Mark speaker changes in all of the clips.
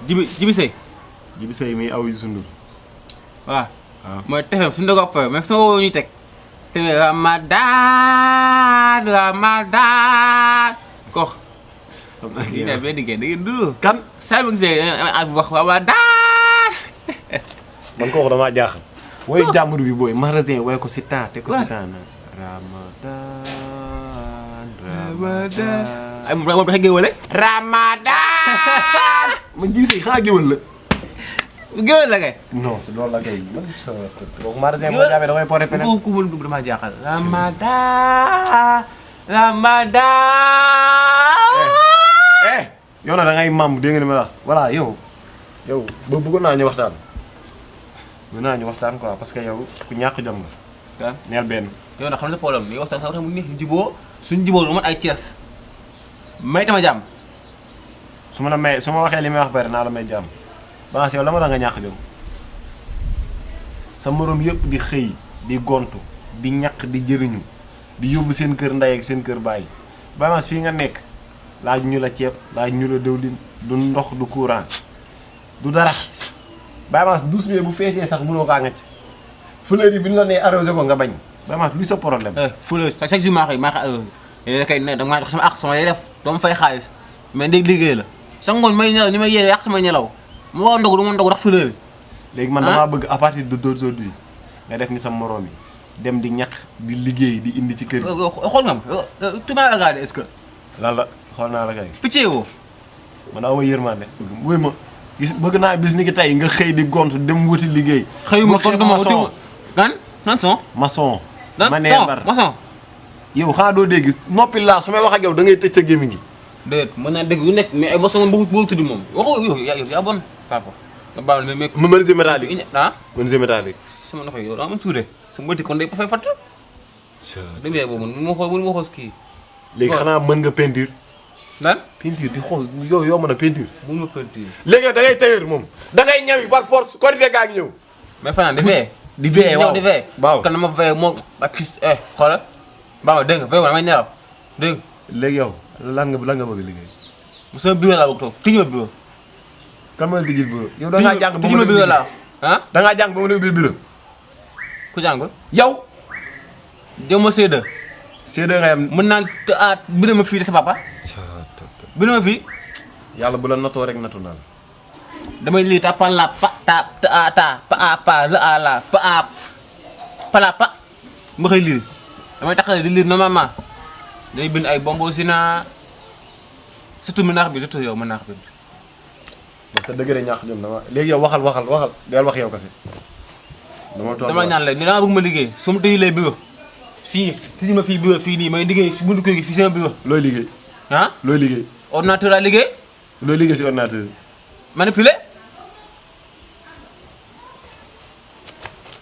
Speaker 1: Jibi Sey.
Speaker 2: Jibi Sey mi aw Youssou Ndour.
Speaker 1: waaw.
Speaker 2: waaw
Speaker 1: mooy TFM suñu doog a fa mais sama woo ñuy teg. te Ramadan ko.
Speaker 2: xam naa
Speaker 1: kii daal benn ngeen da ngeen dund.
Speaker 2: kan.
Speaker 1: saa yu ma gisee wax Ramadan.
Speaker 2: man kooku damaa jaaxal. woy jàmbur bi booy magasin woy ko si temps te ko si temps na. Ramadan.
Speaker 1: ay moom dafa géwale.
Speaker 2: Ramadan. man Jibi Sey xanaa géwal la.
Speaker 1: géwale la kay.
Speaker 2: non si loolu la kay man sa kooku magasin boo jaabee da koy porté pene.
Speaker 1: ku mën dugg damaa jaaxal. Ramadan.
Speaker 2: yow na da ngay mam dégg nga ni ma la voilà yow ba bëggoon naa ñu waxtaan. mën naa ñu waxtaan quoi parce que yow ku ñàkk jom nga.
Speaker 1: kan
Speaker 2: neel benn.
Speaker 1: yow nag xam nga sa problème li waxtaan sax mu neex ñu juboo suñu juboo lu mat ay Thiès may tama jàmm.
Speaker 2: su ma la may su ma waxee li may wax bari naa la may jàmm ba yow la ma da nga ñàkk jom sa morom yëpp di xëy di gontu di ñàkk di jëriñu di yóbbu seen kër ndey ak seen kër baay ba fii nga nekk laaj ñu la ceeb laaj ñu la dëwlin du ndox du courant du dara Baye Mass douze bu feesee sax mënoo kaa ngacc fleur yi bi ñu la nee arrosé ko nga bañ Baye Mass luy sa problème.
Speaker 1: fleur chaque jour maa koy arrosé yéen kay ne da nga sama ak sama lay def doo ma fay xaalis mais ndég liggéey la sa ngoon may nelaw ni may yéene yàq sama nelaw mu war ndogu du ma ndogu ndax fleur yi.
Speaker 2: léegi man damaa bëgg à partir d'aujourd'hui nga def ni sa morom yi dem di ñaq di liggéey di indi ci kër gi.
Speaker 1: xool nga ma tu m'as regardé est-ce que.
Speaker 2: lan la xool naa la kay.
Speaker 1: picc woo.
Speaker 2: man aw ma yërmande. wuy ma gis bëgg naa bis ni ki tey nga xëy di gont dem wuti liggéey.
Speaker 1: xëyuma kon dama wuti gan nan son.
Speaker 2: maçon.
Speaker 1: ma
Speaker 2: nee mbar
Speaker 1: maçon.
Speaker 2: yow xanaa doo dégg noppi laa su may wax ak yow da ngay tëj sa gémmiñ gi.
Speaker 1: déedéet mën naa dégg lu nekk mais ay maçon boo tudd moom waxoo yow yaa bon papa. nga baal mais
Speaker 2: menuisier métallique.
Speaker 1: ah
Speaker 2: menuisier métallique.
Speaker 1: sama ndox yi yow daa mën suude su ma kon day fay fatt. demee boobu mun ma xool kii.
Speaker 2: léegi xanaa mën nga peinture.
Speaker 1: lan
Speaker 2: peinture di xool yow mën a peinture.
Speaker 1: mun ma peinture.
Speaker 2: léegi nag da ngay tailleur moom da ngay ñawi par force korite gaa ngi ñëw.
Speaker 1: mais fanaan di veillé.
Speaker 2: di veillé waaw
Speaker 1: di veillé.
Speaker 2: waaw
Speaker 1: kan dama veillé moom ak xoolal baax dégg nga veillé damay nelaw dégg nga.
Speaker 2: léegi yow lan nga bëgg liggéey.
Speaker 1: sama bureau laa bëgg toog tijji ma bureau.
Speaker 2: kan mooy tijji bureau. yow da ngaa jàng ba
Speaker 1: tijji ma bureau laa ah.
Speaker 2: da ngaa jàng ba mu ne biir bureau.
Speaker 1: ku jàngul.
Speaker 2: yow.
Speaker 1: jëm ma C2.
Speaker 2: C2 nga yam.
Speaker 1: mën naa bind ma fii de sa papa. bind ma fii.
Speaker 2: yàlla bu la natoo rek natu naa la.
Speaker 1: damay lii ta la pa ta pa la a la pa la pa ma koy lire damay taxale di lire normalement day bind ay bombo sina surtout mën naa ko bind surtout yow mën naa ko bind.
Speaker 2: parce que dëgg la ñàkk jom dama léegi yow waxal del wax yow kese.
Speaker 1: dama ñaan la ni dama bëgg ma liggéey su ma tëjee lay bureau fii tëjee ma fii bureau fii nii may liggéey si buntu kër gi fii sama bureau.
Speaker 2: looy liggéey.
Speaker 1: ah
Speaker 2: looy liggéey.
Speaker 1: ordinateur laa liggéey.
Speaker 2: looy liggéey si ordinateur bi.
Speaker 1: manipuler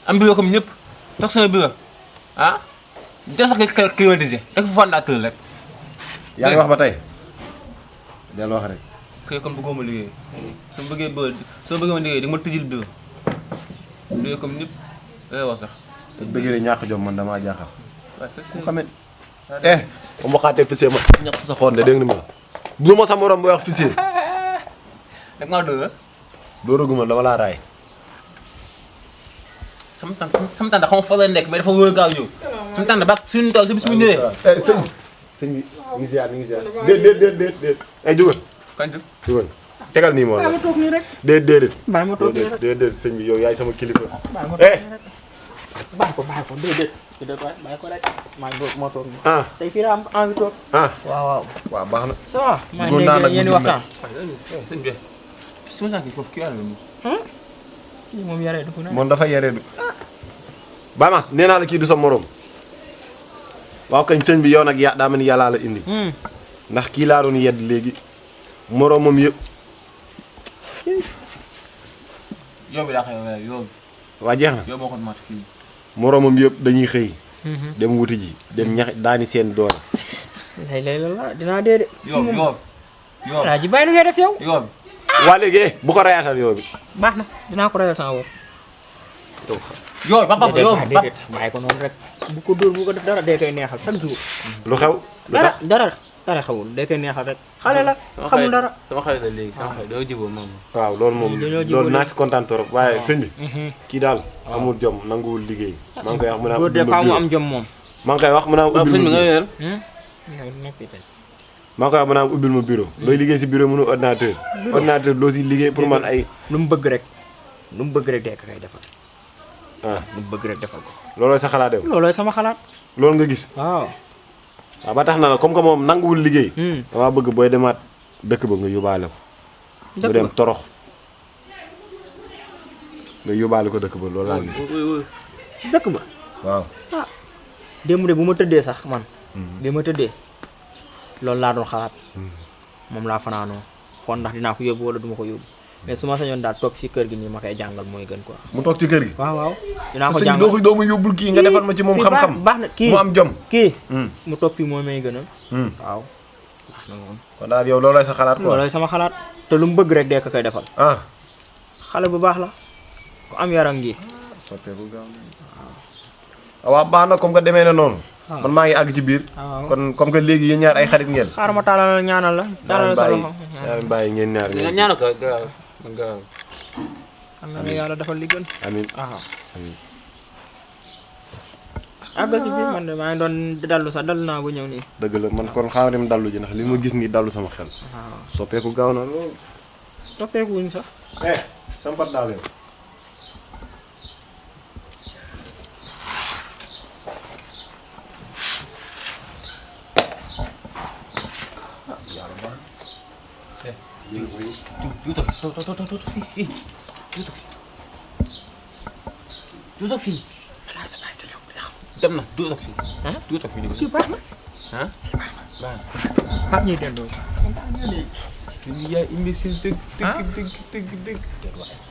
Speaker 1: am bureau comme ñëpp toog sama bureau ah def sax climatisé rek fa fondateur rek.
Speaker 2: yaa ngi wax ba tey. del wax rek.
Speaker 1: kay kon bëggoo ma liggéey soo bëggee ma liggéey di nga ma tëjil bureau liggéey comme ñëpp day wax sax.
Speaker 2: sa bëggee ñàkk jom man damaa jaaxal.
Speaker 1: waaw
Speaker 2: mu xamee ba mu waxaatee fissé ma ñàkk sa xoon de dégg nga ni ma bu ma sa morom booy wax fissé.
Speaker 1: rek maa dóor
Speaker 2: dóoraguma dama laa raay.
Speaker 1: sama tànn da xam nga fa la nekk mais dafa wóor gaaw ñëw. sama tànn ba suñu taw si bis bu ñëwee.
Speaker 2: sëñ bi mi ngi ziar déet. ay jugal.
Speaker 1: kañ la
Speaker 2: jugal tegal nii moo la.
Speaker 3: bàyyi ma toog nii rek.
Speaker 2: déet.
Speaker 3: bàyyi ma toog nii rek.
Speaker 2: déet sëñ bi yow yaay sama kilifa.
Speaker 3: bàyyi ma toog nii rek. bàyyi ko déedéet waay bàyyi ko rek maa toog nii.
Speaker 2: ah
Speaker 3: tey fii laa am envie toog. waaw.
Speaker 2: waaw baax na.
Speaker 3: ça va.
Speaker 2: bëggoon naa nag
Speaker 3: yéen di waxtaan.
Speaker 1: sëñ bi su ma sànq foofu kii yàlla
Speaker 3: kii moom yaree du ko
Speaker 2: moom dafa yaree du. Baye Mass nee naa la kii du sa morom. waaw kañ sëñ bi yow nag daa mel ni yàllaa la indi. ndax kii laa doon yedd léegi moromam yëpp.
Speaker 1: yow bi daa xëy yow.
Speaker 2: waa jeex na
Speaker 1: yow moo ko mat fii.
Speaker 2: moromam yëpp dañuy xëy. dem wuti ji dem ñax daani seen doole.
Speaker 3: lay la dinaa dee de.
Speaker 1: yow.
Speaker 3: waa ji bàyyi lu ngay def yow.
Speaker 1: yow.
Speaker 2: waa léegi bu ko rayaatal yow bi.
Speaker 3: baax na dinaa ko rayal sama bopp.
Speaker 1: yow ba
Speaker 3: déedéet bàyyi ko noonu rek. bu ko dóor bu ko def dara dee koy neexal chaque jour.
Speaker 2: lu xew.
Speaker 3: dara dara xawul day koy neexal rek xale la xamul dara
Speaker 1: sama xarit la léegi sama xarit doo jubóo moom.
Speaker 2: waaw loolu moom
Speaker 3: dañoo jubóo
Speaker 2: loolu naa si kontaan trop waaye sëñ bi kii daal amul jom nanguwul liggéey maa ngi koy wax mu naan
Speaker 3: góor de faaw mu am jom moom
Speaker 2: maa ngi koy wax mu naan
Speaker 1: waaw
Speaker 2: ubbil
Speaker 1: sëñ bi
Speaker 2: ma
Speaker 1: nga
Speaker 2: bureau
Speaker 1: yor.
Speaker 2: maa ngi koy wax mu naan ubbil ma bureau looy liggéey si bureau mënu ordinateur loo si liggéey pour man ay
Speaker 3: lu mu bëgg rek dee ko koy defal
Speaker 2: ah
Speaker 3: lu mu bëgg rek defal ko
Speaker 2: loolooy sa xalaat yow
Speaker 3: loolooy sama xalaat
Speaker 2: loolu nga gis
Speaker 3: waaw
Speaker 2: waaw ba tax na la comme que moom nanguwul liggéey damaa bëgg booy demaat dëkk ba nga yóbbaale ko mu dem torox nga yóbbaale ko dëkk ba loolu laa gis
Speaker 3: dëkk ba
Speaker 2: waaw
Speaker 3: ah démb de bu ma tëddee sax man bi ma tëddee loolu laa doon xalaat moom laa fanaanoo xool ndax dinaa ko yóbbu wala duma ko yóbbu mais su ma sañoon daal toog ci kër gi nii ma koy jàngal mooy gën quoi
Speaker 2: mu toog ci kër gi
Speaker 3: waaw waaw dinaa ko
Speaker 2: sëñ bi
Speaker 3: jàngal
Speaker 2: doo ma yóbbul kii nga defal ma ci moom xam-xam
Speaker 3: baax na kii
Speaker 2: mu am jom
Speaker 3: kii mu toog fii moo may gënal waaw baax na moom
Speaker 2: kon daal yow loolooy sa xalaat quoi
Speaker 3: loolooy sama xalaat te lu mu bëgg rek dee ko koy defal
Speaker 2: ah
Speaker 3: xale bu baax la ku am yaram ngi
Speaker 2: soppeeku gaaw waaw baax na comme que demee na noonu man maa ngi àgg ci biir
Speaker 3: waaw
Speaker 2: kon comme que léegi yéen ñaar ay xarit ngeen
Speaker 3: xaaral ma taalal ñaanal la taalal sa loxo
Speaker 2: ñaar bàyyi ngeen ñaar
Speaker 1: nga
Speaker 2: ngeen
Speaker 1: ñaanal ko gaaw gaaw.
Speaker 3: xam na ne yàlla defal li gën
Speaker 2: amiin
Speaker 3: waaw
Speaker 2: amiin
Speaker 3: àgg si biir man de maa ngi doon dallu sax dallu naa ba ñëw nii
Speaker 2: dëgg la man kon xaaral dem dallu ji ndax li ma gis nii dallu sama xel
Speaker 3: waaw
Speaker 2: soppeeku gaaw na lool
Speaker 3: toppeeku wuñ sax
Speaker 2: sampat daal yow
Speaker 1: Tuutak fii. dem na tuutak fii. tuutak fii
Speaker 3: kii baax na
Speaker 1: ah baax na.
Speaker 3: ak ñuy delloo
Speaker 1: suñu yaay imbécile dëgg.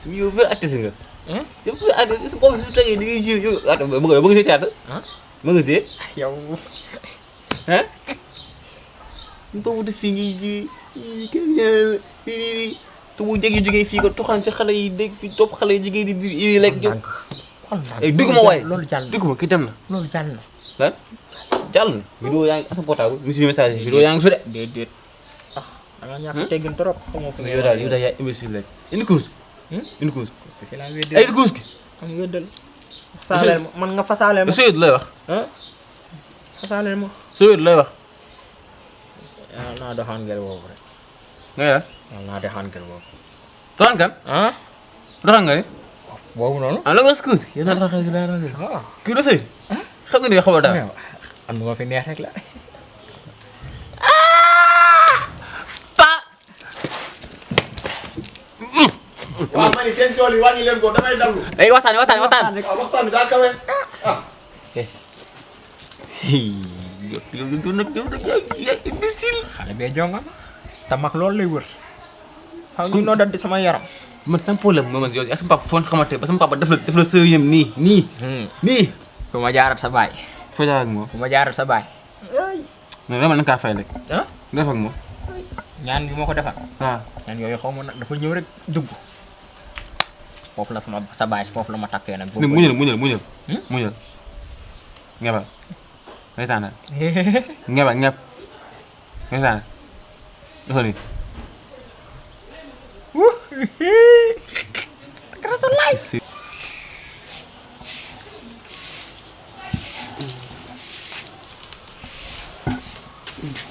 Speaker 1: suñu yow vrai artiste nga. yow vrai artiste su boobu su tegee di ngay jouer yow ah ma nga see caata. ma nga see.
Speaker 3: yow
Speaker 1: ah. suñu boobu def fii ngay jouer te bu jéggi jógee fii ko tuxaan si xale yi dégg fii topp xale yi jigéen di lekk yow. déggu ma waaye
Speaker 3: loolu jàll na
Speaker 1: déggu ma kii dem na.
Speaker 3: loolu jàll na
Speaker 1: lan jàll na. vidéo yaa ngi sa portable mi si message yi vidéo yaa ngi fi de.
Speaker 3: déedéet ah da nga ñàkk teggin trop xamoo fi
Speaker 1: yow daal yaa imbécile rek. indi couche. indi couche.
Speaker 3: parce que c'est la
Speaker 1: ay
Speaker 3: wédde
Speaker 1: indi couche gi.
Speaker 3: am wéddal fasaaleel ma man nga fasaaleel ma
Speaker 1: Sowét lay wax.
Speaker 3: ah fasaaleel ma
Speaker 1: Sowét lay wax.
Speaker 3: yàlla naa doxaan ngel boobu rek
Speaker 1: nga ne la.
Speaker 3: yàlla naa doxaan ngel boobu
Speaker 1: doxaan kan.
Speaker 3: ah
Speaker 1: doxaan nga ni.
Speaker 3: boobu noonu
Speaker 1: ah la nga si couche. yéen a doxaan gi daal
Speaker 3: waaw
Speaker 1: kii la sëy. xam nga ni xamoo daal.
Speaker 3: am na ma fi neex rek la
Speaker 2: waaw ma ni seen tool yi wàññi leen ko damay dallu
Speaker 1: ay waxtaan waxtaan.
Speaker 2: waaw waxtaan bi daa kawe
Speaker 1: yow imbécile.
Speaker 3: xale bee jonga ma te mag loolu lay wër xam nga noo dal di sama yaram
Speaker 1: man sama problème mooy man yow ak sama papa foo xamante ba sama papa def la sëyam nii.
Speaker 3: fu ma jaarat sa baay
Speaker 1: foo jaar ak moom.
Speaker 3: fu ma jaarat sa baay
Speaker 1: non vraiment na nga kaa fay rek.
Speaker 3: ah
Speaker 1: def ak moom.
Speaker 3: ñaan bi moo ko defal
Speaker 1: waaw.
Speaker 3: ñaan yooyu xaw ma nag dafa ñëw rek dugg foofu la sama sa baay foofu la ma takkee nag
Speaker 1: ne muñal. muñal. ngebal. reetaan ngebal ñep. reetaan. dafa nii.
Speaker 3: Gratulaay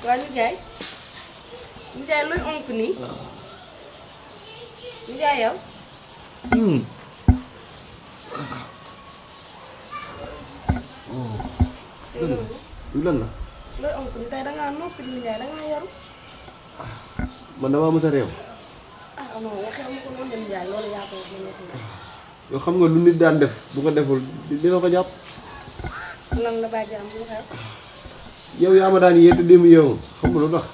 Speaker 4: waa Ndiaye Ndiaye looy onk nii Ndiaye yow.
Speaker 2: lu lan la
Speaker 4: looy onk nii tey da ngaa noppi Ndiaye da ngaa yaru.
Speaker 2: man damaa mës a réew
Speaker 4: ah non waxee ma ko noonu Ndiaye loolu yaa ko wax ma nekk na.
Speaker 2: yow xam nga lu nit daan def bu ko deful dina ko jàpp
Speaker 4: lan la bàyyi am bu xew.
Speaker 2: yow yaa ma daan yeete démb yow xam nga lu tax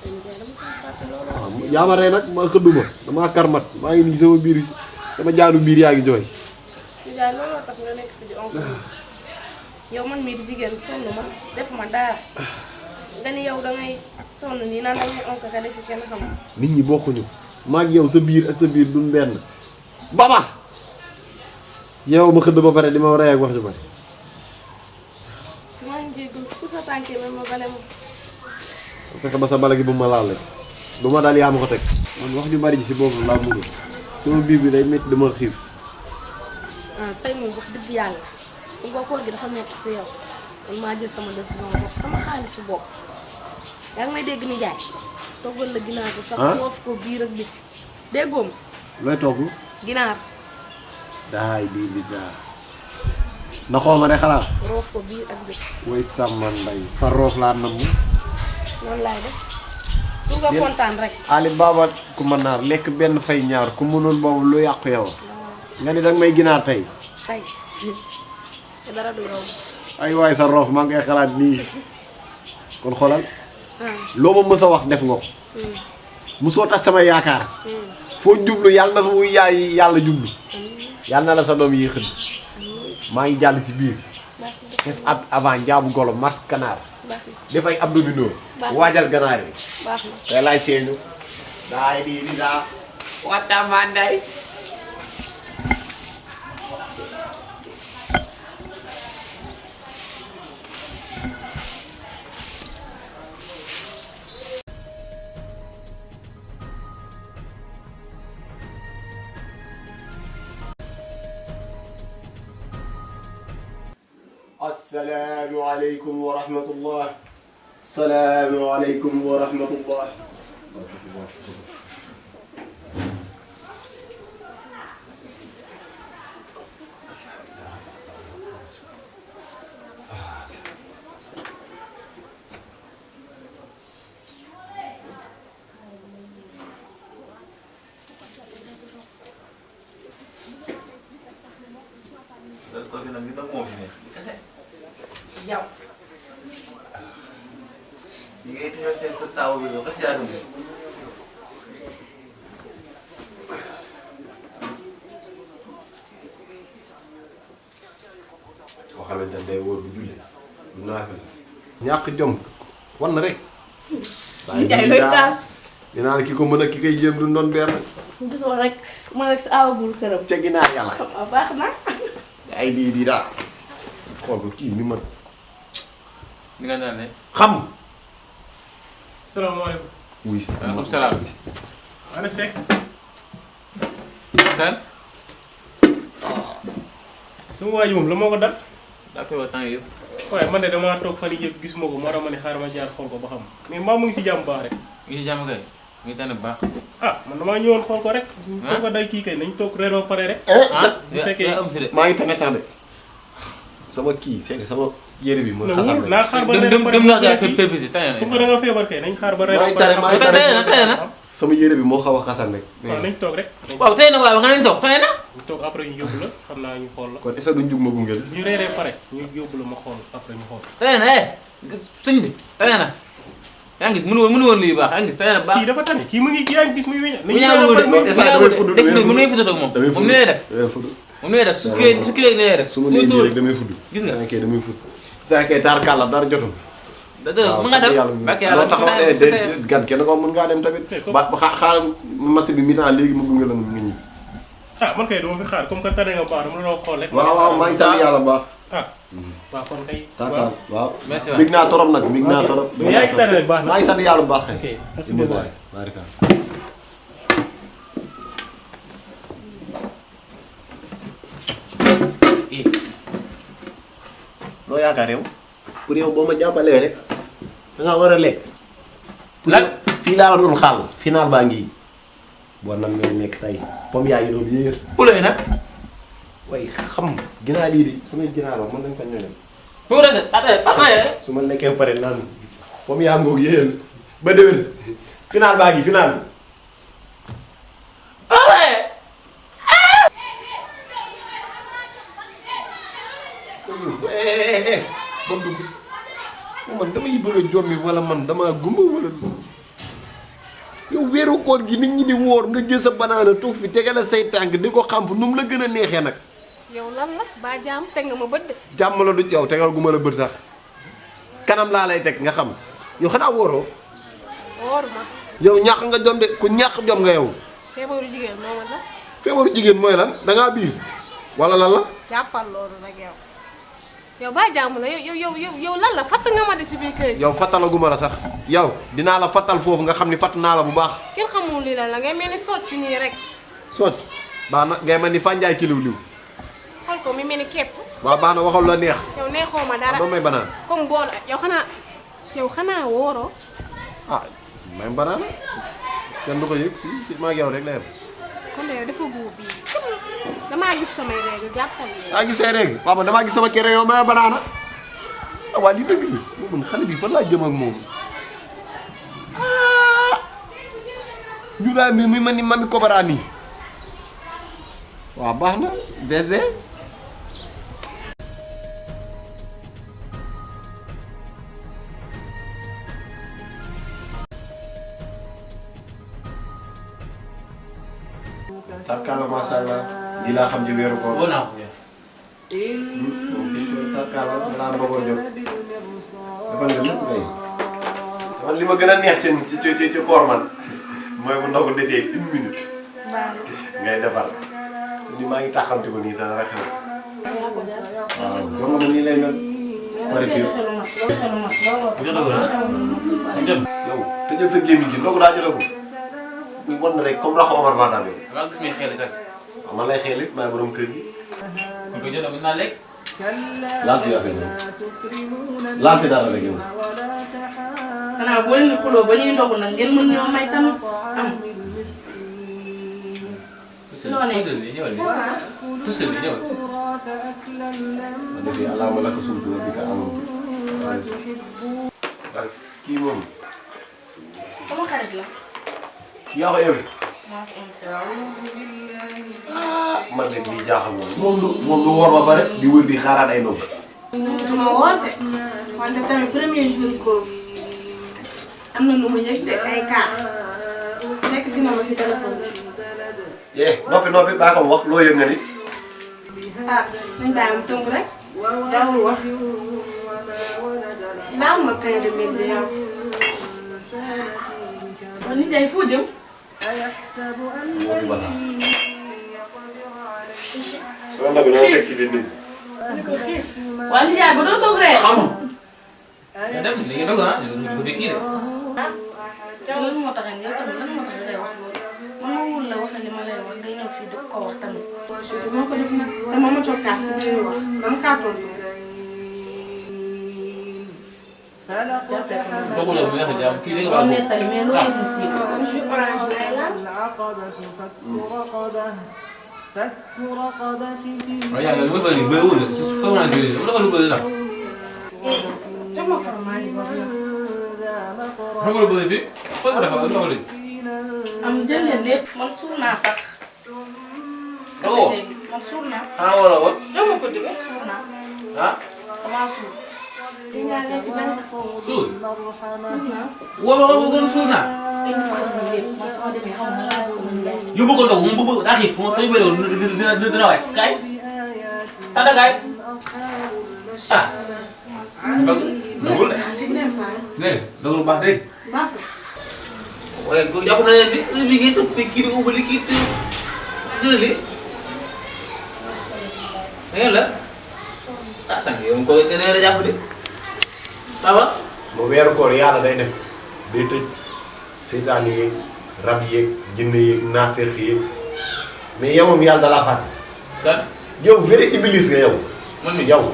Speaker 4: Ndiaye dama ko fàtte loolu.
Speaker 2: waaw yaa ma rey nag ma xëdduma damaa karmat maa ngi nii sama biir sama jaanu biir yaa ngi jooy
Speaker 4: Ndiaye looloo tax nga nekk fi di onk nii yow man mii di jigéen sonn ma def ma dara nga ni yow dangay sonn nii naan dangay onk ka defi kenn xam.
Speaker 2: nit ñi bokkuñu maag yow sa biir ak sa biir duñ benn baba yow ma xëdd ba pare di ma rey ak wax ju bari
Speaker 4: maa ngi jéggul ku sa tànkee ba ma bale ma.
Speaker 2: fexe ba sa bala gi bu ma laal bu ma daal yaa ma ko teg man wax ju bari ji si boobu laa mënul sama biir bi day métti dama xiif.
Speaker 4: tey moom wax dëgg yàlla comme que koor gi dafa metti si yow man maa jël sama décision bopp sama xaalisu bopp yaa ngi may dégg ni jaay toggal la ginaar ko sax foofu ko biir ak biti déggoo ma
Speaker 2: looy togg.
Speaker 4: ginaar
Speaker 2: daay bii bi daa na xoo ma de xalaat.
Speaker 4: roof ko biir ak biti
Speaker 2: woy sama nday sa roof laa nam
Speaker 4: noonu laay def pour nga kontaan rek.
Speaker 2: Ali Baba ku ma naar lekk benn fay ñaar ku mënul boobu lu yàqu yow nga ni danga may ginaar tey.
Speaker 4: tey te dara du yow.
Speaker 2: ay waay sa roof maa ngay xalaat nii kon xoolal loo ma mës a wax def nga ko musoo tax sama yaakaar foo jublu yàlla na fu yaay yàlla jublu yàlla na la sa doom yi xëdd maa ngi jàll ci biir def ab avant njaabu golo mars kanaar def ay abdominaux waajal ganaar yi
Speaker 4: baax na
Speaker 2: tey laay seeñu daay di daa watamanday السلام عليكم ورحمة الله. السلام عليكم ورحمة الله.
Speaker 1: Jauh. Jika itu saya tahu dulu, kasih adu.
Speaker 2: koo xamante ne day wóor bu julli du naafil ñàkk jom wan rek.
Speaker 4: ñu jaay looy taas.
Speaker 2: dinaa la ki ko mën a ki koy jéem du doon benn.
Speaker 4: gisoo rek man rek si aawagul këram.
Speaker 2: ca ginnaaw yàlla.
Speaker 4: waaw baax na.
Speaker 2: ay di daal xool ko kii ni man
Speaker 1: Ni nga naan ne.
Speaker 2: xam.
Speaker 5: salaamaaleykum.
Speaker 2: wuy
Speaker 1: Waaleykum salaam.
Speaker 5: ana Seck.
Speaker 1: Kan?
Speaker 5: sama waa ji moom la moo ko dal.
Speaker 1: Daa koy wax temps yëpp.
Speaker 5: waaye man de damaa toog fan yii yëpp gisuma ko moo tax ma ne xaaral ma jaar xool ko ba xam mais mbaa mu ngi si jàmm baax rek.
Speaker 1: Ngi si jàmm kay. Ngi tànn bu baax.
Speaker 5: ah man damaa ñëwoon xool ko rek. xool ko day kii kay nañ toog reer ba pare rek. bu fekkee
Speaker 1: am fi de.
Speaker 2: maa ngi tane sax de sama kii c'est sama yére bi moo
Speaker 5: non
Speaker 2: xasal
Speaker 5: wóor
Speaker 2: rek.
Speaker 5: naa xaar ba reer
Speaker 1: Dem
Speaker 5: ba pare
Speaker 1: dem naa gaa
Speaker 5: kii.
Speaker 1: kër pépisi tane
Speaker 5: comme que da nga feebar kay nañ xaar ba reer
Speaker 2: maa ngi tane maa ngi tane
Speaker 1: tane na.
Speaker 2: sama yére bi moo xaw a xasal rek.
Speaker 5: waaw nañ toog rek.
Speaker 1: Waaw tey na waaw nga nañ toog tane na.
Speaker 5: ñu toog après ñu yóbbu la xam naa ñu xool la.
Speaker 2: kon est-ce que duñ jug ma gunge la.
Speaker 5: ñu reeree pare ñu yóbbu la ma xool après ñu xool.
Speaker 1: Tane na sëñ bi tane na. Yaa ngi gis mënu woon lii baax yaa ngi gis tane na baax.
Speaker 5: kii dafa tane kii mu ngi yaa ngi gis muy wéña.
Speaker 1: Bu ñaawu de bu ñaawu de def na mu nuy fudd ak moom.
Speaker 2: damay
Speaker 1: Moom ni lay def.
Speaker 2: damay fudd
Speaker 1: Moom ni lay def su kii lay def.
Speaker 2: su ma nee nii rek damay fudd.
Speaker 1: Gis nga.
Speaker 2: saa kay damay fudd. saa kay taar kàlla dara jotul.
Speaker 1: Mën nga dem bakk yàlla
Speaker 2: taxaw gan kenn ko mën ngaa dem tamit. ba xaaral machine bi mi temps léegi mu gunge la nga ñibbi.
Speaker 5: ah man kay dama fi xaar comme que tane nga baax dama la doon xool rek.
Speaker 2: waaw maa ngi sant yàlla bu baax.
Speaker 5: ah waaw kon kay.
Speaker 2: tarkaal waaw.
Speaker 1: Merci waay.
Speaker 2: bég naa torop nag bég naa torop.
Speaker 5: yaa ngi tane rek baax na.
Speaker 2: maa ngi sant yàlla bu baax.
Speaker 5: ok merci beaucoup.
Speaker 2: barika. loo yaakaar yow pour yow boo ma jàppalee rek da nga war a lekk.
Speaker 1: Lan?
Speaker 2: fii laa la doon xaal final baa ngi boo nam ñoo nekk tey comme yaa ngi doon yéer.
Speaker 1: Poulet nag.
Speaker 2: way xam ginaar lii di samay ginaar wax mën nañ ko ñëwee.
Speaker 1: Pour rafet attends
Speaker 2: su ma lekkee ba pare naan comme yaa ngoog yéen ba déwén final baa ngi final. ba dugg man damay bëgg a jommi wala man damaa gumba wala yow weeru koor gi nit ñi di wóor nga jël sa banaana toog fi tegale say tànk di ko xamp nu mu la gën a neexee nag.
Speaker 4: yow lan la ba jaam teg nga ma bët de.
Speaker 2: jàmm la du yow tegal gu ma la bët sax kanam laa lay teg nga xam yow xanaa wóoroo
Speaker 4: wóoru ma.
Speaker 2: yow ñàkk nga jom de ku ñàkk jom nga yow.
Speaker 4: feebaru jigéen moo ma dal.
Speaker 2: feebaru jigéen mooy lan da ngaa biir wala lan la.
Speaker 4: jàppal loolu nag yow.
Speaker 6: yow baa jàmm la yow lan la fatt nga ma di si biir kër gi.
Speaker 2: yow fattalaguma la sax yow dinaa la fattal foofu nga xam ni fatt naa la bu baax.
Speaker 6: kenn xamul li la ngay mel ni soccu nii rek.
Speaker 2: socc baax na ngay mel ni fànjaay kiliw liw.
Speaker 6: xool ko mi mel ni képp.
Speaker 2: waaw baax na waxal la neex.
Speaker 6: yow neexoo ma dara
Speaker 2: ba may banaan.
Speaker 6: comme bool yow xanaa wóoroo.
Speaker 2: ah may banaan kenn du ko yëg fii maa ngi yow rek la yem.
Speaker 6: kon de yow dafa buub bii damaa gis samay règle jàppal ne.
Speaker 2: daa gis say règle waaw man damaa gis sama kere yow may banaana ah waa li dëgg la moom xale bi fan laa jëm ak moom ñu laa mi man ni mami Kobara nii waaw baax na VG. tarkala macha allah di laa xam ci weeru koor.
Speaker 1: woo naa ko
Speaker 2: tarkala danaa bëggoon jóg defal nga lépp kay. man li ma gën a neex ci koor man mooy bu ndogu desee 1 minute ngay defar ni maa ngi taxamte ko nii dana rek xew. waaw dama ne nii lay mel. pare fii yow tëjal sa gémmiñ gi ndogu daa jotagul muy wan na rek comme raxu Omar Vandam yow.
Speaker 1: maa gis may xel kat.
Speaker 2: waaw man lay xeelit maay borom kër gi.
Speaker 1: kon ko jot naa lekk.
Speaker 2: laal fi affaire yi laal fi dara rek yow.
Speaker 4: xanaa boo leen di xuloo ba ñuy ndogu nag ngeen mën ñoo may tamit am. loo nekk
Speaker 1: puusal bi ñëwal.
Speaker 2: ma defee allahumma laka sumtu wa bika amantu. waaw kii moom.
Speaker 4: sama xarit la.
Speaker 2: yaa ko yewee.
Speaker 4: maa ko invité.
Speaker 2: man de lii jaaxal moom du woor ba pare di wër di xaaraat ay ndog.
Speaker 6: du ma woor de wante tamit premier jour ko am na lu ma yëg de ay cas nekk si na ma si téléphone bi.
Speaker 2: noppi baa ko wax loo yëg nga ni.
Speaker 6: ah nañ bàyyi mu tënk rek daawul wax naaw ma pain de mil bi yow.
Speaker 4: kon nit ñi foo jëm.
Speaker 2: moo fi basaar. soo ndog ñoo teg ci biir nit ñi.
Speaker 4: waa nit yaay ba doo toog rek.
Speaker 1: xam nga dem li nga doog ah bu dee kii de.
Speaker 4: lan moo tax yow tamit lan moo tax nga lay wax loolu man ma wul la wax li ma lay wax nga ñëw fii di ko wax tamit.
Speaker 6: moo ko def nag te moo ma cokkaas si biir wax dama kaa tontu.
Speaker 1: dogu la bu neex a jàmm kii rek
Speaker 4: loolu nettali mais loolu yëpp si.
Speaker 6: jus orange lay laal.
Speaker 1: waaye yaa ngi lu ma fa nii bëriwul de su foog naa jëlee dama defal lu bëri sax.
Speaker 6: jox ma fromage bi wax
Speaker 1: xam nga lu bëri fii foog nga defal lu ma fa
Speaker 4: am jël leen lépp man suur naa sax.
Speaker 1: dama
Speaker 4: man suur naa.
Speaker 1: xanaa wala woon.
Speaker 4: jox ma ko dégg suur naa.
Speaker 1: ah.
Speaker 4: damaa suur.
Speaker 6: li nga lekk jàng.
Speaker 1: suur.
Speaker 4: suur naa.
Speaker 1: woo ma woo ma gën a suur naa.
Speaker 4: ay nit ñi lépp man sama demee xaw ma laa sama nijaay.
Speaker 1: yóbbu ko ndox mu bëgg daa xiif fu ma koy bëriwoon dina wàcc kaay. tànn kaay. ah. dogul de. dégg nga dogul baax dégg nga.
Speaker 6: baax na.
Speaker 1: waaye ko jàpp na leen ni heure bii ngay toog fekk kii di ubbali kii te jëli. da ngeen la. ah tànk yow ko te nee na jàpp de. ça va.
Speaker 2: mu weeru koor yàlla day def day tëj seytaane yeeg rab yeeg jinne yeeg naafeex yeeg mais yow moom yàlla da laa fàtte.
Speaker 1: kan.
Speaker 2: yow vrai iblis nga yow.
Speaker 1: man mi
Speaker 2: yow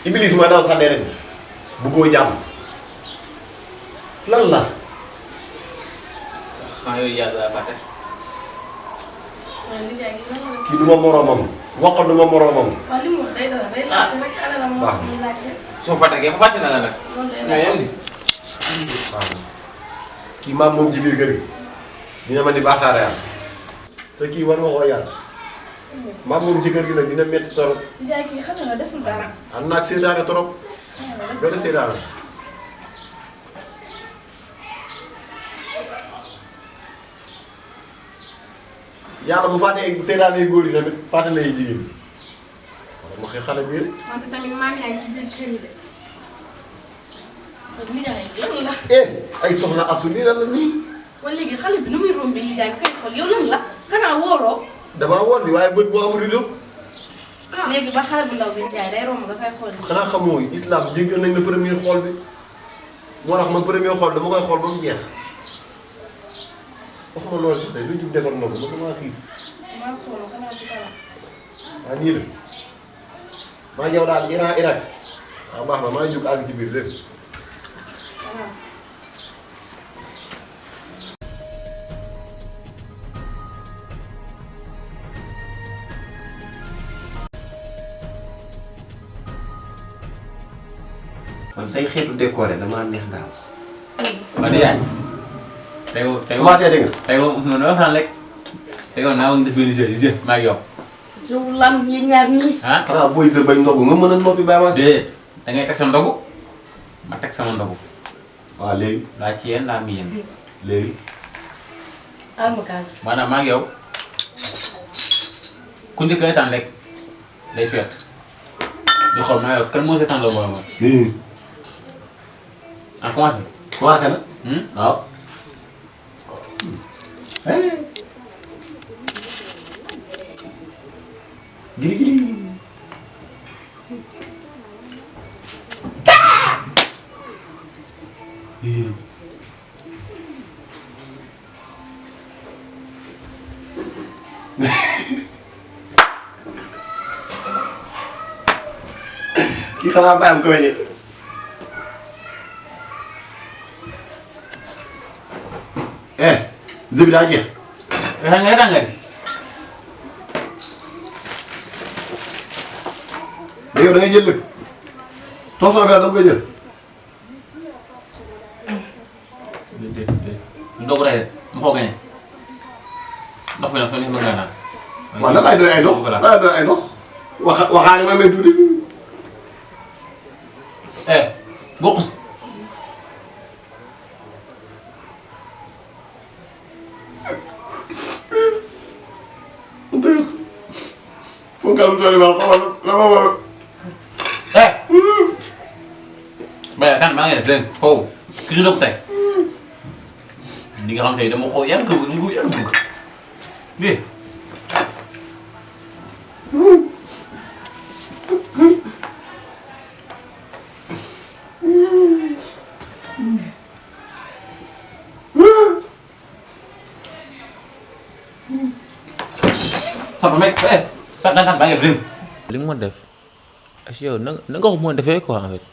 Speaker 2: iblis ma daw sa deret bi bëggoo jàmm lan la.
Speaker 1: xanaa yooyu yàlla daa fàtte.
Speaker 4: waaye nijaay gi lan la.
Speaker 2: kii du ma moroomam wax du ma moroomam.
Speaker 4: waaw li mu wax day dara day laajte rek xale la moo
Speaker 2: baax
Speaker 4: wax muy laajte.
Speaker 1: soo fàtte kay fa fàtte na la nag.
Speaker 4: loolu day
Speaker 1: ñoo yem ni.
Speaker 2: waaw kii maam moom ci biir kër gi dina ma ni baasaare yàlla sa kii war nga koo yàlla maam moom ci kër gi nag dina métti torop.
Speaker 4: nijaay kii xale la deful dara.
Speaker 2: am naa ak seytaane torop benn seytaane. yàlla bu fàttee seytaane yu góor yi tamit fàtte na yi jigéen ñi wala ma xëy xale bii rek.
Speaker 6: wante tamit maam yaa ngi ci biir kër yi de.
Speaker 4: kon nijaay lan la.
Speaker 2: ay soxna asu lii lan la nii.
Speaker 4: wala léegi xale bi nu muy rombee nijaay bi koy xool yow lan la xanaa wóoroo.
Speaker 2: damaa woor di waaye bët bu am rido
Speaker 4: léegi ba xale bu ndaw bi jaay day romb nga koy xool.
Speaker 2: xanaa xamoo islam jéggal nañ la premier xool bi moo tax man premier xool dama koy xool ba mu jeex waxuma loolu si tey lu jub defal ma ko ba damaa xiif.
Speaker 4: maa sonn xanaa si kanam.
Speaker 2: ah nii la maa ñëw daal Iran Irak waaw baax na maa jóg àgg ci biir lépp.
Speaker 4: waaw.
Speaker 2: man say xeetu décoré damaa neex daal.
Speaker 1: Ba di yaay. Tey
Speaker 2: commencé dégg nga.
Speaker 1: tey moom dama fan rek. Tey naa ma ngi def benn jeu maa ngi yow.
Speaker 4: jiw lan yi ñaar ñii.
Speaker 1: Ah.
Speaker 2: xanaa booy sa bañ ndogu nga mën a noppi bàyyi ma.
Speaker 1: Déedéet da ngay teg sa ndogu ma teg sama ndogu.
Speaker 2: waaw léegi.
Speaker 1: laa ci yéen laa mi yéen.
Speaker 2: léegi.
Speaker 4: almakaas.
Speaker 1: maanaam maa ngi yow ku njëkk a tànn rek day feet di xool maa yow kan moo see tànn la boole moom. ah commencé.
Speaker 2: commencé na. waaw. gili gili. kii xanaa bàyyam ko weñe. jeu bi daa jeex.
Speaker 1: xam nga tàngati.
Speaker 2: mais yow da ngay jël lépp. toosoo bi daal da nga koy jël.
Speaker 1: ndox bu rëy de mu xaw a gañe ndox bi nag soo neexee mën ngaa naan.
Speaker 2: waaw nan laay doy ay ndox nan laay doy ay ndox. waxaane ma may tuuti.
Speaker 1: bokk si.
Speaker 2: Ponkal doole ma xamal la ma war.
Speaker 1: Baye kan maa ngi def léegi foofu ki ñu doog tey li nga xam tey dama xaw yàgg dugg yàgg dugg bii. xam nga kan maa ngi def léegi. li nga ma def as yow na nga ko mën a defee quoi en fait.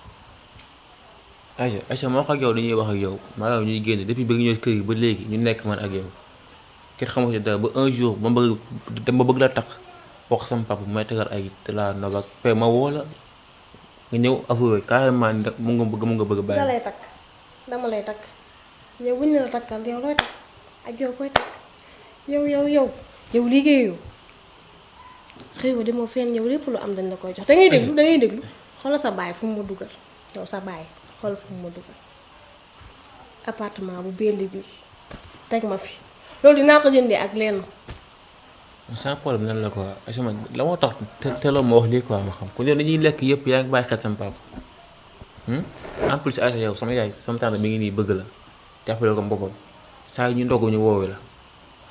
Speaker 1: Aïcha moo wax ak yow dañuy wax ak yow maa ngi ñuy génn depuis bëgg ñëw kër gi ba léegi ñu nekk man ak yow kenn xamoo ci dara ba un jour ma bëgg la takk wax sama papa may tegal ay te la nob ak pe ma woo la nga ñëw avoué carrément ni mu nga bëgg bàyyi.
Speaker 4: da lay takk dama lay takk yow buñ ne la takkal yow looy takk ak yow koy takk yow liggéeyoo xëy na demoo fenn yow lépp lu am dañ la koy jox da ngay déglu xoolal sa baay fu mu ma dugal yow sa baay. xool fu mu ma dugal appartement bu belli bi teg ma fi loolu dinaa ko jëndee ak lenn.
Speaker 1: sans problème nan la quoi asama la moo tax teeloon ma wax lii quoi ma xam kon yow dañuy lekk yëpp yaa ngi bàyyi xel sama papa en plus Aïcha yow sama yaay sama tànn mi ngi nii bëgg la jàppale ko boppam saa yu ñu ndogu ñu woowee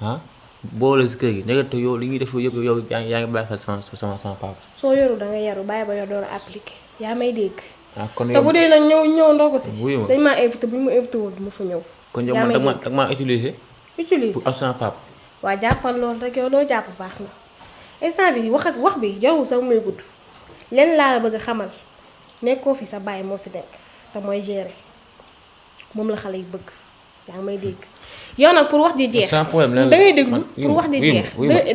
Speaker 1: la boole si kër gi nekk yow li ñuy def yëpp yow yaa ngi bàyyi xel sama papa.
Speaker 4: soo yoru da nga yaru bàyyi ba yor door a appliqué yaa may dégg.
Speaker 1: kon
Speaker 4: te bu dee nag ñëw ndogu si.
Speaker 1: wuyu ma
Speaker 4: dañ maa invité bu ñu ma invité woon du ma fa ñëw.
Speaker 1: kon yow man da maa utiliser. pour am sama papa.
Speaker 4: waa jàppal loolu rek yow loo jàpp baax na instant bi wax bi jarul sax muy gudd lenn laa la bëgg a xamal nekkoo fi sa baay moo fi nekk te mooy gérer moom la xale yi bëgg yaa ngi may dégg. yow nag pour wax ji jeex.
Speaker 1: sans problème lan la
Speaker 4: da ngay déglu pour wax ji jeex.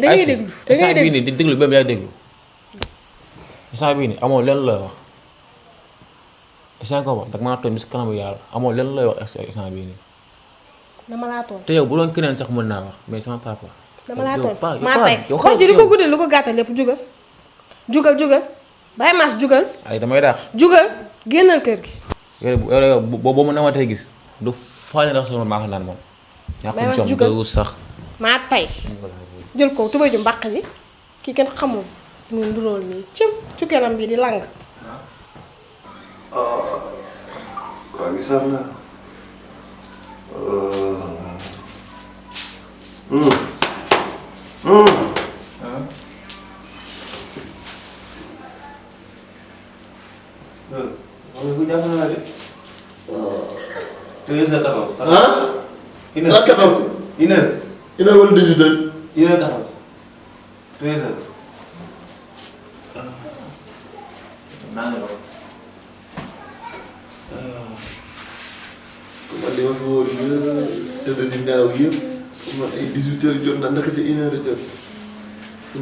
Speaker 4: da ngay déglu
Speaker 1: instant bii nii di déglu même yaa déglu instant bii nii amoo lenn looy wax instant ko wax dag maa toog si kanamu yàlla amoo lenn looy wax instant bii nii.
Speaker 4: dama laa toog
Speaker 1: te yow bu doon keneen sax mën naa wax mais sama papa.
Speaker 4: dama laa toog
Speaker 1: yow
Speaker 4: maa tey wax ji lu ko guddal lu ko gàttal lépp jugal bàyyi maas jugal.
Speaker 1: ay damay daax.
Speaker 4: jugal génnal kër gi.
Speaker 1: yow boo ma namatee gis du faale ndax sama maa xam naan moom.
Speaker 4: bàyyi maas
Speaker 1: ñàkk
Speaker 4: jugal
Speaker 1: jom sax.
Speaker 4: maa tey jël ko tubay ju mbaq ji kii kenn xamul mu ndurool nii cim cukkeelam bi di lang.
Speaker 2: Kau di sana.
Speaker 1: 13 heures taxaw.
Speaker 2: ah.
Speaker 1: Une
Speaker 2: la 14.
Speaker 1: une heure.
Speaker 2: 1 heure wala 18 heures.
Speaker 1: Une heure taxaw. 13 heures. naa ne la ko.
Speaker 2: man li ma fi wóor yëpp tëdd di nelaw yëpp man ay 18 heures jot na ndaka ca 1 heure jot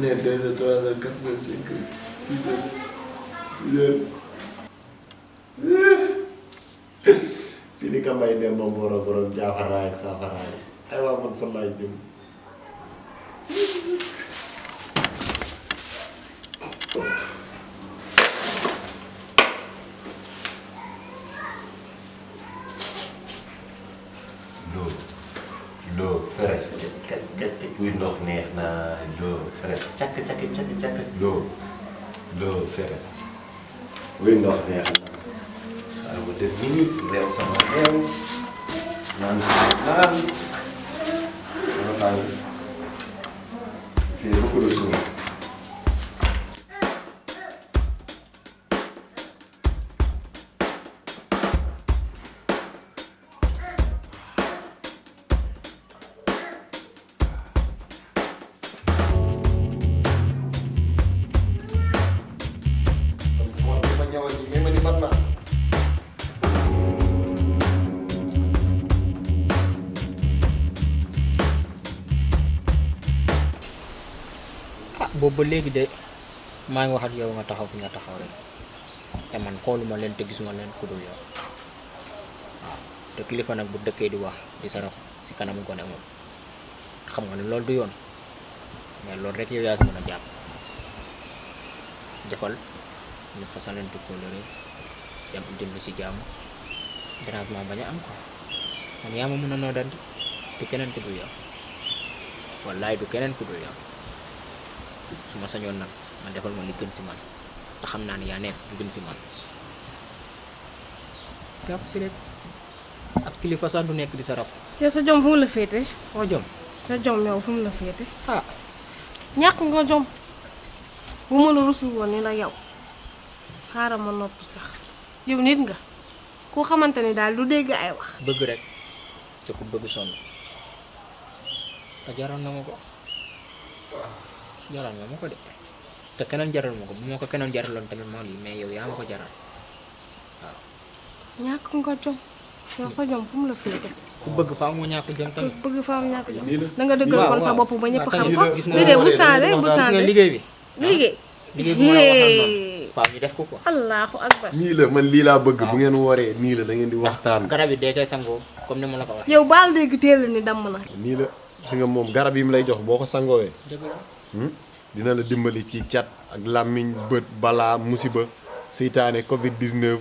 Speaker 2: 1 heure 2 heures 3 heures 4 heures 5 heures 6 heures 6 heures. si ni ka may dem ba borom jaafaraay ak saafaraay ay waa man fan laay jëm. loo feres cak buy ndox neex na loo feres cak loo feres buy ndox neex na xaaral ma def nii réew sama réew naan sama naan dama tàng fii beaucoup de suuf.
Speaker 3: boobu ba léegi de maa ngi wax ak yow nga taxaw fi nga taxaw rek te man xooluma leen te gisuma leen ku dul yow waaw te kilifa nag bu dëkkee di wax di sarax si kanam gone moom xam nga ne loolu du yoon mais loolu rek yow yaa si mën a jàpp jëfal ñu fasalante kóllëre jàmm jënd si jàmm dérangement bañ a am quoi man yaa ma mën a noo dandi du keneen ku dul yow wallaay du keneen ku dul yow su ma sañoon nag man defal ma li gën si man te xam naa ne yaa nekk lu gën si man jàpp si rek ak kilifa sax du nekk di sa rab.
Speaker 4: yow sa jom fu mu la féete.
Speaker 3: foo jom.
Speaker 4: sa jom yow fu mu la féete.
Speaker 3: ah
Speaker 4: ñàkk nga jom bu ma la rusul woon ni la yow xaaral ma noppi sax yow nit nga koo xamante ni daal du dégg ay wax.
Speaker 3: bëgg rek te ku bëgg sonn te jaral na ma ko jaral nga ma ko de te keneen jaral ma ko bu ma ko keneen jaraloon tamit moo lii mais yow yaa ma ko jaral waaw.
Speaker 4: ñàkk nga jom yow sa jom fu mu la féete.
Speaker 3: ku bëgg faaw mu ñàkk jom tamit.
Speaker 4: ku bëgg faaw ñàkk jom da nga dëggal kon sa bopp ba ñëpp xam ko.
Speaker 3: gis nga
Speaker 4: déedéet bu changé bu
Speaker 3: gis nga
Speaker 4: changé
Speaker 3: liggéey bi.
Speaker 4: liggéey
Speaker 3: bu ma la waxal noonu faaw ñu def ko quoi.
Speaker 4: allahu akbar.
Speaker 2: nii la man lii laa bëgg bu ngeen wooree nii la da ngeen di waxtaan.
Speaker 3: garab yi dee koy sangoo comme ni ma la ko waxee.
Speaker 4: yow baal dégg teel ni damm na.
Speaker 2: nii la gis nga moom garab yi mu lay jox boo ko sangoowee
Speaker 3: dëgg la.
Speaker 2: dina la dimbali ci cat ak làmmiñ bët balaa musiba seytaane Covid 19.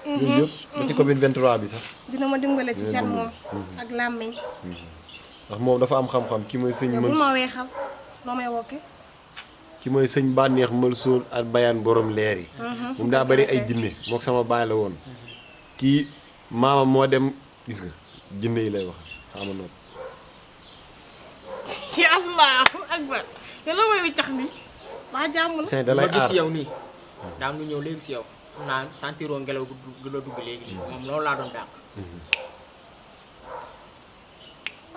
Speaker 2: yooyu yëpp ba ci Covid 23 bi sax.
Speaker 4: dina ma dimbale ci cat moom ak làmmiñ.
Speaker 2: ndax moom dafa am xam-xam ki mooy sëñ
Speaker 4: yow
Speaker 2: mën
Speaker 4: bu ma weexal loo may wokke.
Speaker 2: ki mooy sëñ bànneex mël sóol ak bayaan borom leer yi. moom daa bari ay jinne mook sama baay la woon. kii maama moo dem gis nga jinne yi lay wax xama noonu.
Speaker 4: ya allahu akbar yow la may wiccax ni waa jàmm la.
Speaker 2: sëñ da
Speaker 3: ma
Speaker 2: lay
Speaker 3: gis
Speaker 2: aar
Speaker 3: si yow nii daa am lu ñëw léegi si yow xam naa sentiroo ngelaw gu la dugg léegi nii moom loolu laa doon dàq.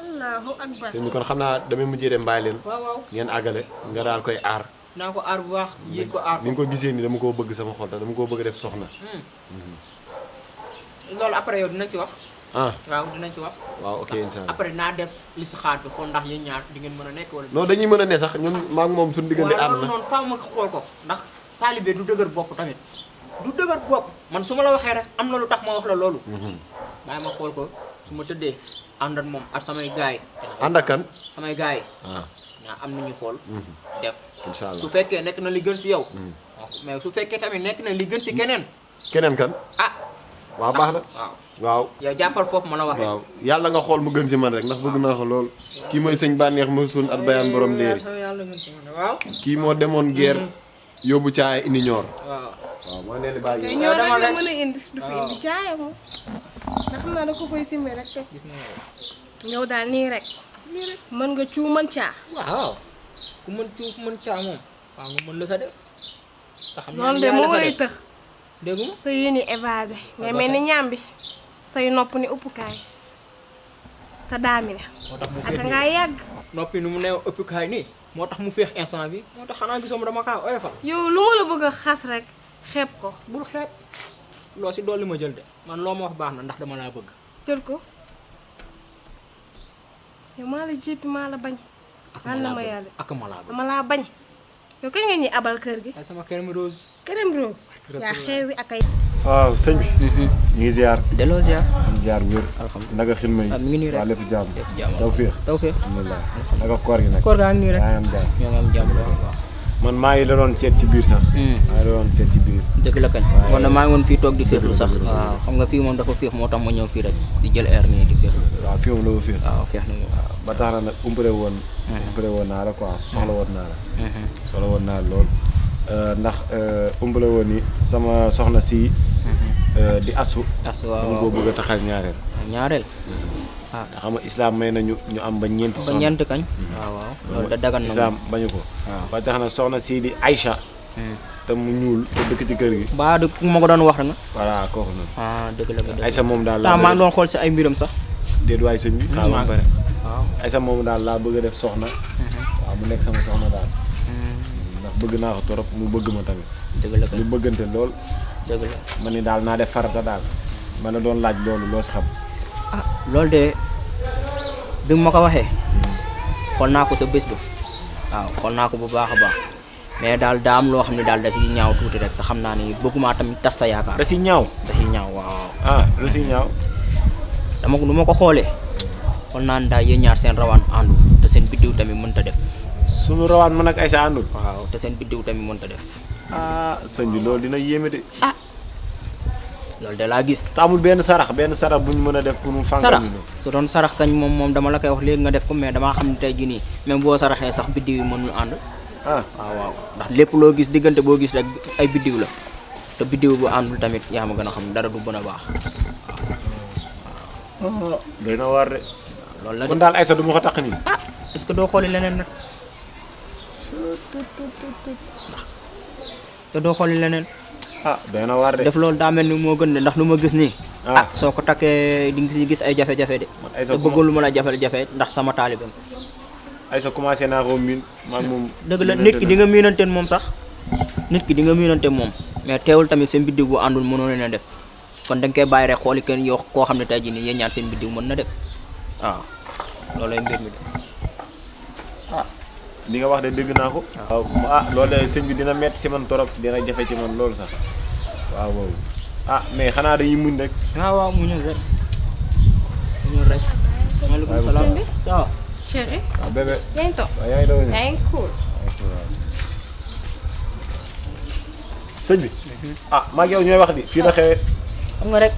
Speaker 4: allahu akbar.
Speaker 2: sëñ bi kon xam naa damay mujjee dem bàyyi leen
Speaker 3: waaw waaw
Speaker 2: ngeen àggale nga daal koy aar.
Speaker 3: naa ko aar bu baax yéeg ko aar
Speaker 2: ni nga ko gisee ni dama koo bëgg sama xol te dama koo bëgg def soxna.
Speaker 3: loolu après yow dinañ si wax.
Speaker 2: ah
Speaker 3: waaw dinañ si wax.
Speaker 2: waaw ok incha allah
Speaker 3: après naa def li si xaar bi xool ndax yéen ñaar di ngeen mën a nekk wala.
Speaker 2: non dañuy mën a ne sax ñun maa ngi moom suñu diggante
Speaker 3: waaw
Speaker 2: ànd
Speaker 3: loolu
Speaker 2: na.
Speaker 3: noonu faaw ma xool ko ndax taalibe du dëgër bopp tamit du dëgër bopp man su ma la waxee rek am na lu tax ma wax la loolu. bàyyi ma xool ko su ma tëddee àndat moom ak samay gaay
Speaker 2: ànd ak kan.
Speaker 3: samay gaay
Speaker 2: ah
Speaker 3: naa am nañu xool def
Speaker 2: incha allah
Speaker 3: su fekkee nekk na li gën si yow mais su fekkee tamit nekk na li gën si keneen
Speaker 2: keneen kan.
Speaker 3: ah
Speaker 2: waaw baax na.
Speaker 3: waaw
Speaker 2: waaw.
Speaker 3: yow jàppal foofu ma la waxee.
Speaker 2: waaw yàlla nga xool mu gën si man rek ndax bëgg naa ko lool. kii mooy sëñ bànneex ma suun at bayaan borom léeri.
Speaker 3: yàlla gën si man waaw
Speaker 2: kii moo demoon guerre yóbbu caay indi ñoor.
Speaker 3: waaw
Speaker 2: waaw moo nee ni bàyyi.
Speaker 4: tey ñoo rek la mën a indi du fi indi caaya moom ndax xam naa da ko koy simmi rek te
Speaker 3: gis nga yow
Speaker 4: yow daal nii rek mën nga cuu mën caa.
Speaker 3: waaw ku mën cuuf mën caa moom waaw nga mën la sa des te xam naa
Speaker 4: loolu
Speaker 3: ni
Speaker 4: de
Speaker 3: yaa la
Speaker 4: moo
Speaker 3: sa
Speaker 4: lay
Speaker 3: des
Speaker 4: tëx
Speaker 3: déggu ma
Speaker 4: sa yéen yi évasé ngay mel ni ñaam bi
Speaker 6: say nopp ni uppukaay sa daami ne
Speaker 3: moo tax mu
Speaker 6: ak
Speaker 3: féex
Speaker 6: ngaa yàgg
Speaker 3: noppi nu mu neew ëppkaay nii moo tax mu féex instant bi moo tax xanaa gisoo ma dama kaa oyofal
Speaker 6: yow lu ma la bëgg a xas rek xeeb ko
Speaker 3: bul xeeb loo si dolli ma jël de man loo ma wax baax na ndax dama laa bëgg
Speaker 6: jël ko yow maa la jéppi maa la bañ àll na ma yàlla
Speaker 3: ak ma laa bëgg
Speaker 6: dama laa bañ yow kañ nga ñuy abal kër gi
Speaker 3: ay sama kërëm rose
Speaker 6: këram rose yaa xeewi ak ay
Speaker 2: waaw sëñ bi ñu ngi ziar
Speaker 3: delloo ziar
Speaker 2: ñu ziar wér
Speaker 3: alhamdulilah
Speaker 2: naka xilma yi
Speaker 3: mi ngi nii rek
Speaker 2: waa lépp jàmm
Speaker 3: lépp jàmm
Speaker 2: taw féex
Speaker 3: taw féex
Speaker 2: alhamdulilah naka koor gi nag
Speaker 3: koor gaa ngi nii rek
Speaker 2: yaa ngi am jàmm
Speaker 3: ñoo ngi am jàmm bu baax
Speaker 2: man maa ngi la doon seet ci biir sax maa ngi la doon seet ci biir
Speaker 3: dëgg la kañ man maa ngi woon fii toog di féexlu sax waaw xam nga fii moom dafa féex moo tax ma ñëw fii rek di jël air nii di féexlu
Speaker 2: waaw fii moom la ko féex
Speaker 3: waaw féex na moom
Speaker 2: ba tax na nag umpale woon naa la quoi soxla woon naa la soxla woon naa la lool ndax umpale woon ni sama soxna si di asu
Speaker 3: waaw
Speaker 2: mu ko bëgg a taxal ñaareel
Speaker 3: ñaareel
Speaker 2: ah xam nga islam may nañu ñu am ba ñeenti
Speaker 3: ba
Speaker 2: soxna
Speaker 3: ñeent kañ waaw waaw loolu da dagan na
Speaker 2: islam bañu ko
Speaker 3: waaw
Speaker 2: ba tax na soxna si di Aïcha te mu ñuul te dëkk ci kër gi
Speaker 3: ba du ma ko doon wax nga
Speaker 2: voilà kooku noonu
Speaker 3: ah dëgg la dëgg
Speaker 2: Aïcha moom daal
Speaker 3: la maa ngi doon xool si ay mbiram sax
Speaker 2: déet waay sëñ bi xaaral ma pare
Speaker 3: waaw
Speaker 2: Aïcha moom daal laa bëgg a def soxna waaw mu nekk sama soxna daal ndax bëgg naa ko torop mu bëgg ma tamit
Speaker 3: dëgg la
Speaker 2: ñu bëggante lool
Speaker 3: dëgg la
Speaker 2: ma ni daal naa def farata daal ma la doon laaj loolu loo si xam
Speaker 3: ah loolu de bi ma ko waxee xool naa ko sa bés ba waaw xool naa ko bu baax a baax mais daal daa am loo xam ne daal da ciy ñaaw tuuti rek te xam naa ni bëgguma tamit tas sa yaakaar
Speaker 2: da si ñaaw
Speaker 3: da ciy ñaaw waaw
Speaker 2: ah lu si ñaaw
Speaker 3: dama ko nu ma ko xoolee xool naa ne daal yéen ñaar seen rawaan àndu te seen biddiw tamit mënta def
Speaker 2: sunu rawaan man ak Aïcha àndul
Speaker 3: waaw te seen biddiw tamit mënta def
Speaker 2: ah sëñ bi loolu dina yéeme de
Speaker 3: loolu de laa gis
Speaker 2: te amul benn sarax bu ñu mën a def pour mu
Speaker 3: sarax
Speaker 2: fàngal ñu
Speaker 3: su doon sarax kañ moom dama la koy wax léegi nga def ko mais damaa xam ne tey jii nii même boo saraxee sax biddiw yi mënul ànd
Speaker 2: ah
Speaker 3: waaw waaw ndax lépp loo gis diggante boo gis rek ay biddiw la te biddiw bu àndul tamit yaa ma gën a xam dara du gën a baax
Speaker 2: doy na waar de
Speaker 3: loolu la de
Speaker 2: kon daal Aïcha du ma ko takk nii
Speaker 3: est-ce que doo xooli leneen nag te doo xooli leneen
Speaker 2: ah doy na waar de
Speaker 3: def loolu daa mel ni moo gën de ndax lu ma gis nii
Speaker 2: ah
Speaker 3: soo ko takkee di nga si gis ay jafe-jafe de
Speaker 2: man Aïcha
Speaker 3: te bëggul lu ma la jafe-jafe ndax sama taalibeem
Speaker 2: Aïcha commencé naa ko miin man moom
Speaker 3: dëgg la nit ki di nga miinanteen moom sax nit ki di nga miinanteen moom mais teewul tamit seen biddiw bu àndul mënoo leen a def kon da nga koy bàyyi rek xooli kenn yoo koo xam ne tey jii nii yéen ñaar seen biddiw mën na def waaw loolay mbir mi de
Speaker 2: li nga wax de dégg naa ko waaw ah loolu de sëñ bi dina metti si man torop dina jafe ci man loolu sax waaw waaw ah mais xanaa dañuy muñ rek
Speaker 3: waaw waaw mu ñëw rek maaleykum salaam
Speaker 6: sëñ bi.
Speaker 3: ça va
Speaker 6: chéri
Speaker 2: waaw bébé
Speaker 6: yaa ngi toog
Speaker 2: waaw yaa ngi doon ñëw
Speaker 6: yaa ngi cool
Speaker 2: sëñ bi ah maa ngi yow ñooy wax di fii la xewee
Speaker 3: xam nga rek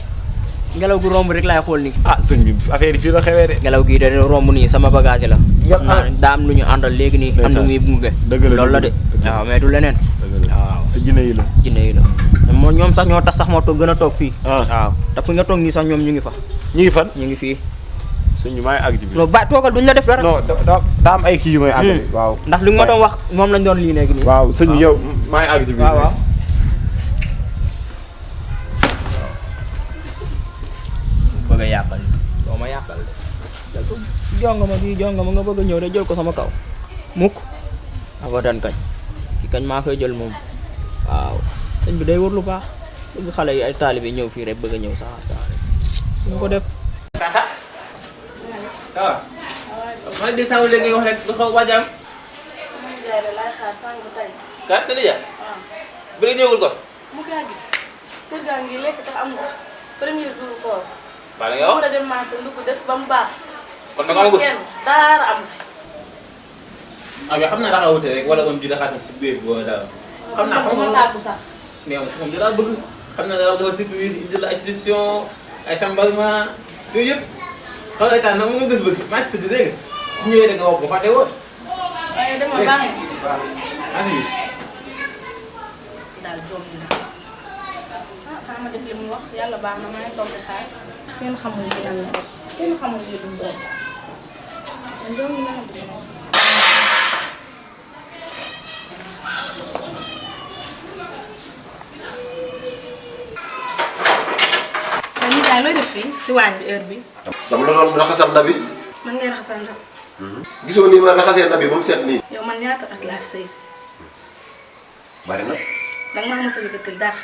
Speaker 3: ngelaw gu romb rek laay xool nii
Speaker 2: ah sëñ bi affaire yi fii la xewee de
Speaker 3: ngelaw gii da romb nii sama bagage la
Speaker 2: Nga-
Speaker 3: xam naa ne daa am lu ñu àndal léegi nii am lu muy bunge
Speaker 2: dëgg la
Speaker 3: loolu la de
Speaker 2: dëgg la.
Speaker 3: waaw mais du leneen
Speaker 2: dëgg la
Speaker 3: waaw
Speaker 2: sa jinne yi la
Speaker 3: jinne yi la moo ñoom sax ñoo tax sax moo toog gën a toog fii
Speaker 2: ah
Speaker 3: waaw te fu nga toog nii sax ñoom ñu ngi fa
Speaker 2: ñu ngi fan
Speaker 3: ñu ngi fii
Speaker 2: sëñ bi maa ngi àgg ci biir
Speaker 3: non ba toogal duñ la def dara
Speaker 2: non daa am ay kii yu may àggali waaw
Speaker 3: ndax li nga ma doon wax moom lañ doon lii léegi nii
Speaker 2: waaw sëñ bi yow maa ngi àgg ci biir
Speaker 3: waaw waaw bëgg a yàqal doo ma yàqal de jongama bii jongama nga bëgg a ñëw de jël ko sama kaw mukk abadan kañ ki kañ maa koy jël moom waaw sëñ bi day wër lu baax bëgg xale yi ay taalibe ñëw fii rek bëgg a ñëw saxaar saxaar ñu ko def
Speaker 1: Tata. Ça va. maa ngi di saw léegi wax rek du xaw waajam.
Speaker 4: sama nijaay la laay xaar sànq ba tey.
Speaker 1: Ka sa nijaay.
Speaker 4: waaw
Speaker 1: bi nga ñëwul ko.
Speaker 4: mu kaa gis kër gaa ngi lekk sax am na premier jour koor.
Speaker 1: Bala nga wax.
Speaker 4: war a dem marché ndugg def ba mu baax.
Speaker 1: kon da nga amagul.
Speaker 4: kenn daara amu fi.
Speaker 1: ah mais xam naa dafa wute rek wala moom dina xaar si biir boo daal. xam naa xam
Speaker 4: ma
Speaker 1: nga
Speaker 4: tàggu sax.
Speaker 1: mais moom dina bëgg. xam naa dara dafa surprise indi la ay institution ay sambalma yooyu yëpp. xaw ma état na mu nga gës bëgg maa si dégg nga su ñëwee da nga wax ba fàtte woon.
Speaker 4: waaye dama baax na.
Speaker 1: waaw merci bi.
Speaker 4: daal joom na ah xaaral ma def li mu wax yàlla baax na maa ngi toog di xaar kenn xamul li yàlla rek kenn xamul li du doon man joom na ma dugg noonu. man nijaay looy def fii. si waañ bi heure bi
Speaker 2: dama la doon raxasal ndab yi.
Speaker 4: man ngay raxasal ndab
Speaker 2: gisoo nii ma raxasee ndab yi ba mu set nii.
Speaker 4: yow man ñaata at laa fi sëy si
Speaker 2: bari na.
Speaker 4: danga maa mos a yëkkatil dara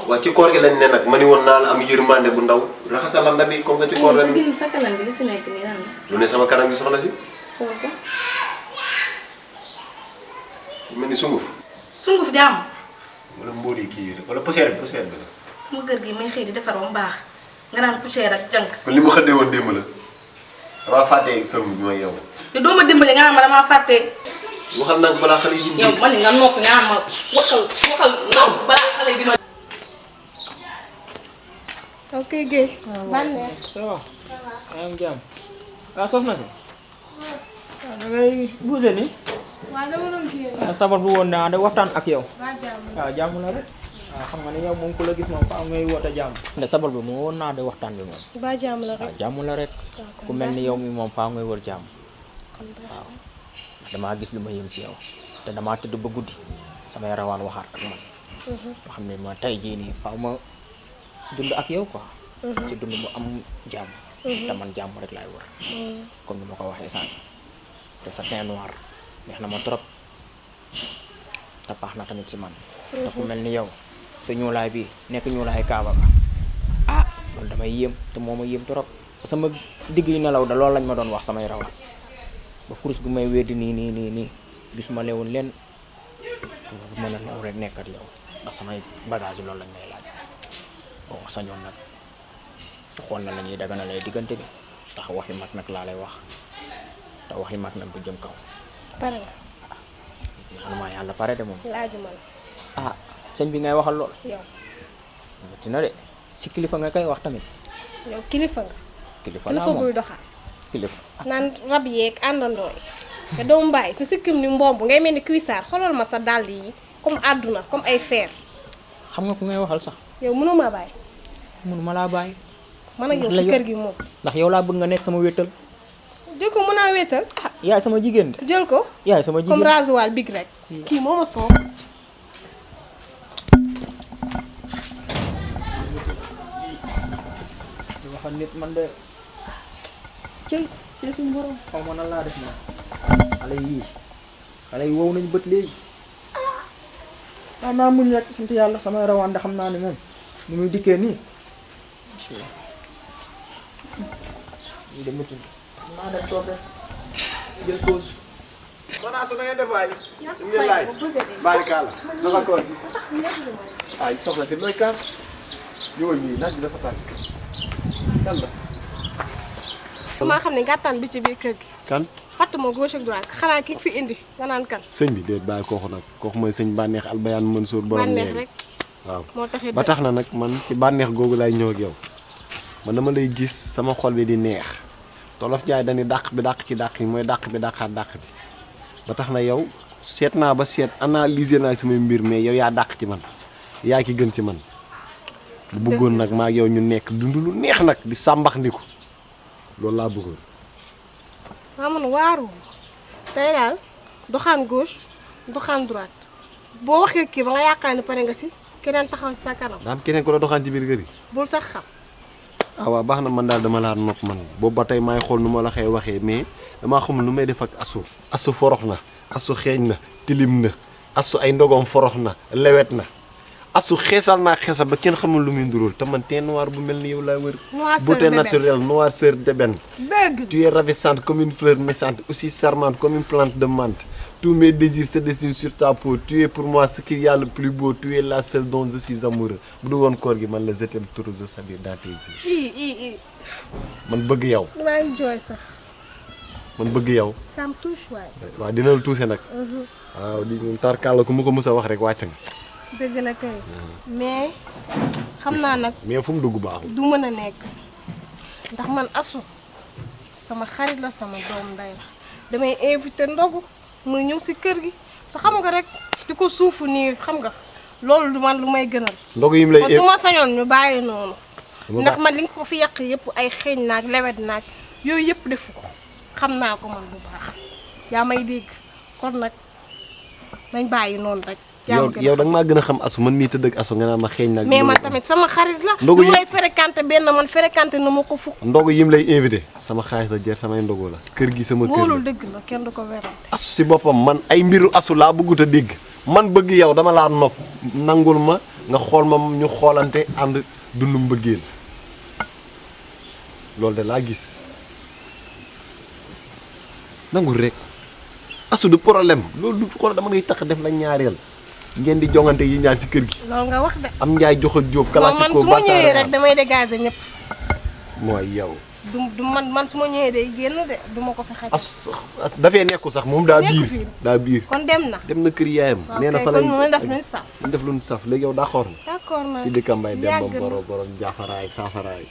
Speaker 2: waa ci koor gi lañ ne nag ma ni woon naa la am yërmande bu ndaw raxasal la ndab yi comme que ci koor lañ.
Speaker 4: sa gin sa kanam bi li si nekk nii lan la
Speaker 2: lu ne sama kanam gi soxna si.
Speaker 4: xool ko
Speaker 2: mel ni sunguf.
Speaker 4: sunguf jàmm
Speaker 2: wala mbóot yi kii rek wala poussière bi la.
Speaker 4: sama kër gi may xëy di defar ba mu baax nga naan poussière ak jànk
Speaker 2: kon li ma xëddee woon démb la damaa fàttee sëñ bi ma yow.
Speaker 4: te doo ma dimbali nga naan ma damaa fàtte
Speaker 2: waxal nag balaa xale yi
Speaker 4: yow man nga noppi nga naan ma waxal naw balaa xale yi di ma
Speaker 6: ok Guèye. bànneex.
Speaker 3: ça va. yaa ngi jàmm. ah soxna si. da ngay bougé ni.
Speaker 6: waaw dama doon kii
Speaker 3: sabar bu woon naa de waxtaan ak yow.
Speaker 6: waa jàmm.
Speaker 3: waaw jàmm la rek. waaw xam nga ne yow moom ku la gis moom faaw ngay woote jàmm. ne sabar bi moo woon naa de waxtaan bi moom.
Speaker 6: waa jàmm la
Speaker 3: waaw
Speaker 6: rek.
Speaker 3: jàmm la rek. ku mel ni yow mi moom faaw ngay wër jàmm. waaw damaa gis lu ma yëm si yow te damaa tëdd ba guddi samay rawaan waxaat ak man. nga xam ne ma tey jii nii faaw ma dund ak yow quoi. ci dund bu am jàmm. te man jàmm rek laay wër. comme ni ma ko waxee sànq. te sa teint noir neex na ma trop te baax na tamit si man. te ku mel ni yow sa ñuulaay bi nekk ñuulaay kaaba ba ah loolu damay yéem te moo ma yéem trop. sama digg yi nelaw da loolu lañ ma doon wax samay rawaan ba kurus gu may weddi nii gisuma leewul leen mën a leew rek nekkat yow ndax samay bagage yi loolu lañ may laaj bon sañoon nag xool na la ñuy daganalee diggante bi ndax waxi mag nag laa lay wax te waxi mag nag du jëm kaw
Speaker 6: pare nga.
Speaker 3: xanuma yàlla pare de moom
Speaker 6: laajuma la.
Speaker 3: ah sëñ bi ngay waxal lool
Speaker 6: yow.
Speaker 3: dina de si kilifa nga koy wax tamit
Speaker 6: yow kilifa nga.
Speaker 3: kilifa laa
Speaker 6: kilifa
Speaker 3: moom
Speaker 6: buy doxal.
Speaker 3: kilifa
Speaker 6: naan rab yeeg àndandoo yi. te doomu mbaay sa sikkim ni mbomb ngay mel ni cuissard xoolal ma sa dàll yi comme àdduna comme ay fer.
Speaker 3: xam nga ku ngay waxal sax
Speaker 6: yow mënoo maa bàyyi.
Speaker 3: mënuma laa bàyyi
Speaker 6: man ak yow
Speaker 3: la
Speaker 6: si
Speaker 3: yow-
Speaker 6: kër gi moom.
Speaker 3: ndax yow laa bëgg nga nekk sama wéttal
Speaker 6: jël ko mën a wéetal.
Speaker 3: yaay sama jigéen de
Speaker 6: jël ko.
Speaker 3: yaay sama
Speaker 6: comme
Speaker 3: jigéen
Speaker 6: rasoir big rek. kii moo ma soob.
Speaker 3: di waxal nit man de cëy cëy suñu borom xaw ma nan laa def moom xale yi wow nañu bët léegi naa muñ rek sant yàlla samay rawaan de xam naa ni moom ni muy dikkee nii lii de métti naa dem toog rek jël pause
Speaker 2: Soxna su na ngeen def waay. ñu ngi laaj. barikaala. naka koor gi. ay soxna si nooy kaas. ñëwal nii naaj bi dafa tàng. kan la.
Speaker 6: maa xam ne gàttaan bi ci biir kër gi.
Speaker 2: kan.
Speaker 6: fàttuma gauche ak droite xanaa ki fi indi nga naan kan.
Speaker 2: sëñ bi déet bàyyi kooku nag kooku mooy sëñ bànneex albayaan Mansour borom
Speaker 6: bànneex
Speaker 2: léegi
Speaker 6: rek
Speaker 2: waaw
Speaker 6: moo taxit
Speaker 2: ba tax na nag man ci bànneex googu lay ñëw ak yow man dama lay gis sama xol bi di neex tolof jaay dañuy dàq bi dàq ci dàq yi mooy dàq bi dàqaat dàq bi ba tax na yow seet naa ba seet analyser naa samay mbir mais yow yaa dàq ci man yaa ki gën ci man bu bëggoon nag maa ak yow ñu nekk dund lu neex nag di sàmbax ndiku loolu laa bëggoon
Speaker 6: maa man waaru tey daal doxaan gauche doxaan droite boo waxee kii ba nga yaakaar ni pare nga si keneen taxaw si sa kanam
Speaker 2: daa am keneen ko la doxaan ci biir kër yi
Speaker 6: bul sax xam.
Speaker 2: ah waaw baax na man daal dama laa nopp man boobu ba tey maay xool nu ma la xëy waxee mais damaa xamul nu may def ak asu forox na asu xeeñ na tilim na asu ay ndogom forox na lewet na asu xeesal naa xeesal ba kenn xamul lu muy nduróol te man teint noir bu mel ni yow laa wër
Speaker 6: Noirceur
Speaker 2: beauté
Speaker 6: d'ébène.
Speaker 2: naturelle noirceur d'ébène
Speaker 6: dëgg.
Speaker 2: tu es ravissante comme une fleur naissante aussi charmante comme une plante de menthe tous mes désirs se dessinent sur ta peau tu es pour moi ce qu'il y a le plus beau tu es la seule dont je suis amoureux bu du woon koor gi man la je t'aime trop je savais dans tes yeux
Speaker 6: ii
Speaker 2: man bëgg yow
Speaker 6: damaa ngi jooy sax
Speaker 2: man bëgg yow
Speaker 6: ça me touche waay.
Speaker 2: waaw dina la tuuse nag waaw di moom tarkalla ku mu ko mës a wax rek wàcc nga
Speaker 6: dëgg la kay mais xam naa nag
Speaker 2: mais fu mu dugg baaxul
Speaker 6: du mën a nekk ndax man asu sama xarit la sama doom nday la damay invité ndogu muy ñëw si kër gi te xam nga rek di ko suufu nii xam nga loolu du man lu may gënal
Speaker 2: ndogu yim lay
Speaker 6: man su ma sañoon ñu bàyyi noonu
Speaker 2: Dama
Speaker 6: ndax man li nga ko fi yàq yëpp ay xeeñ naag lewet naag yooyu yëpp defu ko xam naa ko man bu baax yaa may dégg kon nag nañ bàyyi noonu rek
Speaker 2: yow da nga maa gën a xam asu man mii tëdd ak asu nga naan ma xeeñ nag.
Speaker 6: mais man tamit sama xarit la.
Speaker 2: ndogu
Speaker 6: lu lay fréquenté benn man fréquenté na ma ko fukk.
Speaker 2: ndogu yim lay invité sama xaalis la jar samay ndogu la kër gi sama kër
Speaker 6: loolu
Speaker 2: la
Speaker 6: dëgg la kenn du ko werante.
Speaker 2: asu si boppam man ay mbiru asu laa bëggut a dégg man bëgg yow dama laa nopp nangul ma nga xool ma ñu xoolante ànd dund mbëggeel loolu de laa gis nangul rek asu du problème loolu du xool dama ngay tax def la ñaareel ngeen di jongante yi ñaar si kër gi
Speaker 6: loolu nga wax de.
Speaker 2: am njaay jox a jóob kalaat
Speaker 6: man
Speaker 2: si ko
Speaker 6: su ma ñëwee rek damay dégager ñëpp.
Speaker 2: mooy yow
Speaker 6: du man su ma ñëwee day génn de du ma ko fi xaj.
Speaker 2: dafee nekku sax moom daa
Speaker 6: Nekku
Speaker 2: biir
Speaker 6: fi.
Speaker 2: daa biir
Speaker 6: kon dem na.
Speaker 2: dem na kër yaayam nee na fa
Speaker 6: kon
Speaker 2: lay
Speaker 6: mu def lu saf.
Speaker 2: ñu def lu ñu saf léegi yow daa xoor na
Speaker 6: d'accord na
Speaker 2: si dëkka mbay dem ba
Speaker 6: yàgg na.
Speaker 2: borom jaafaraay saafaraay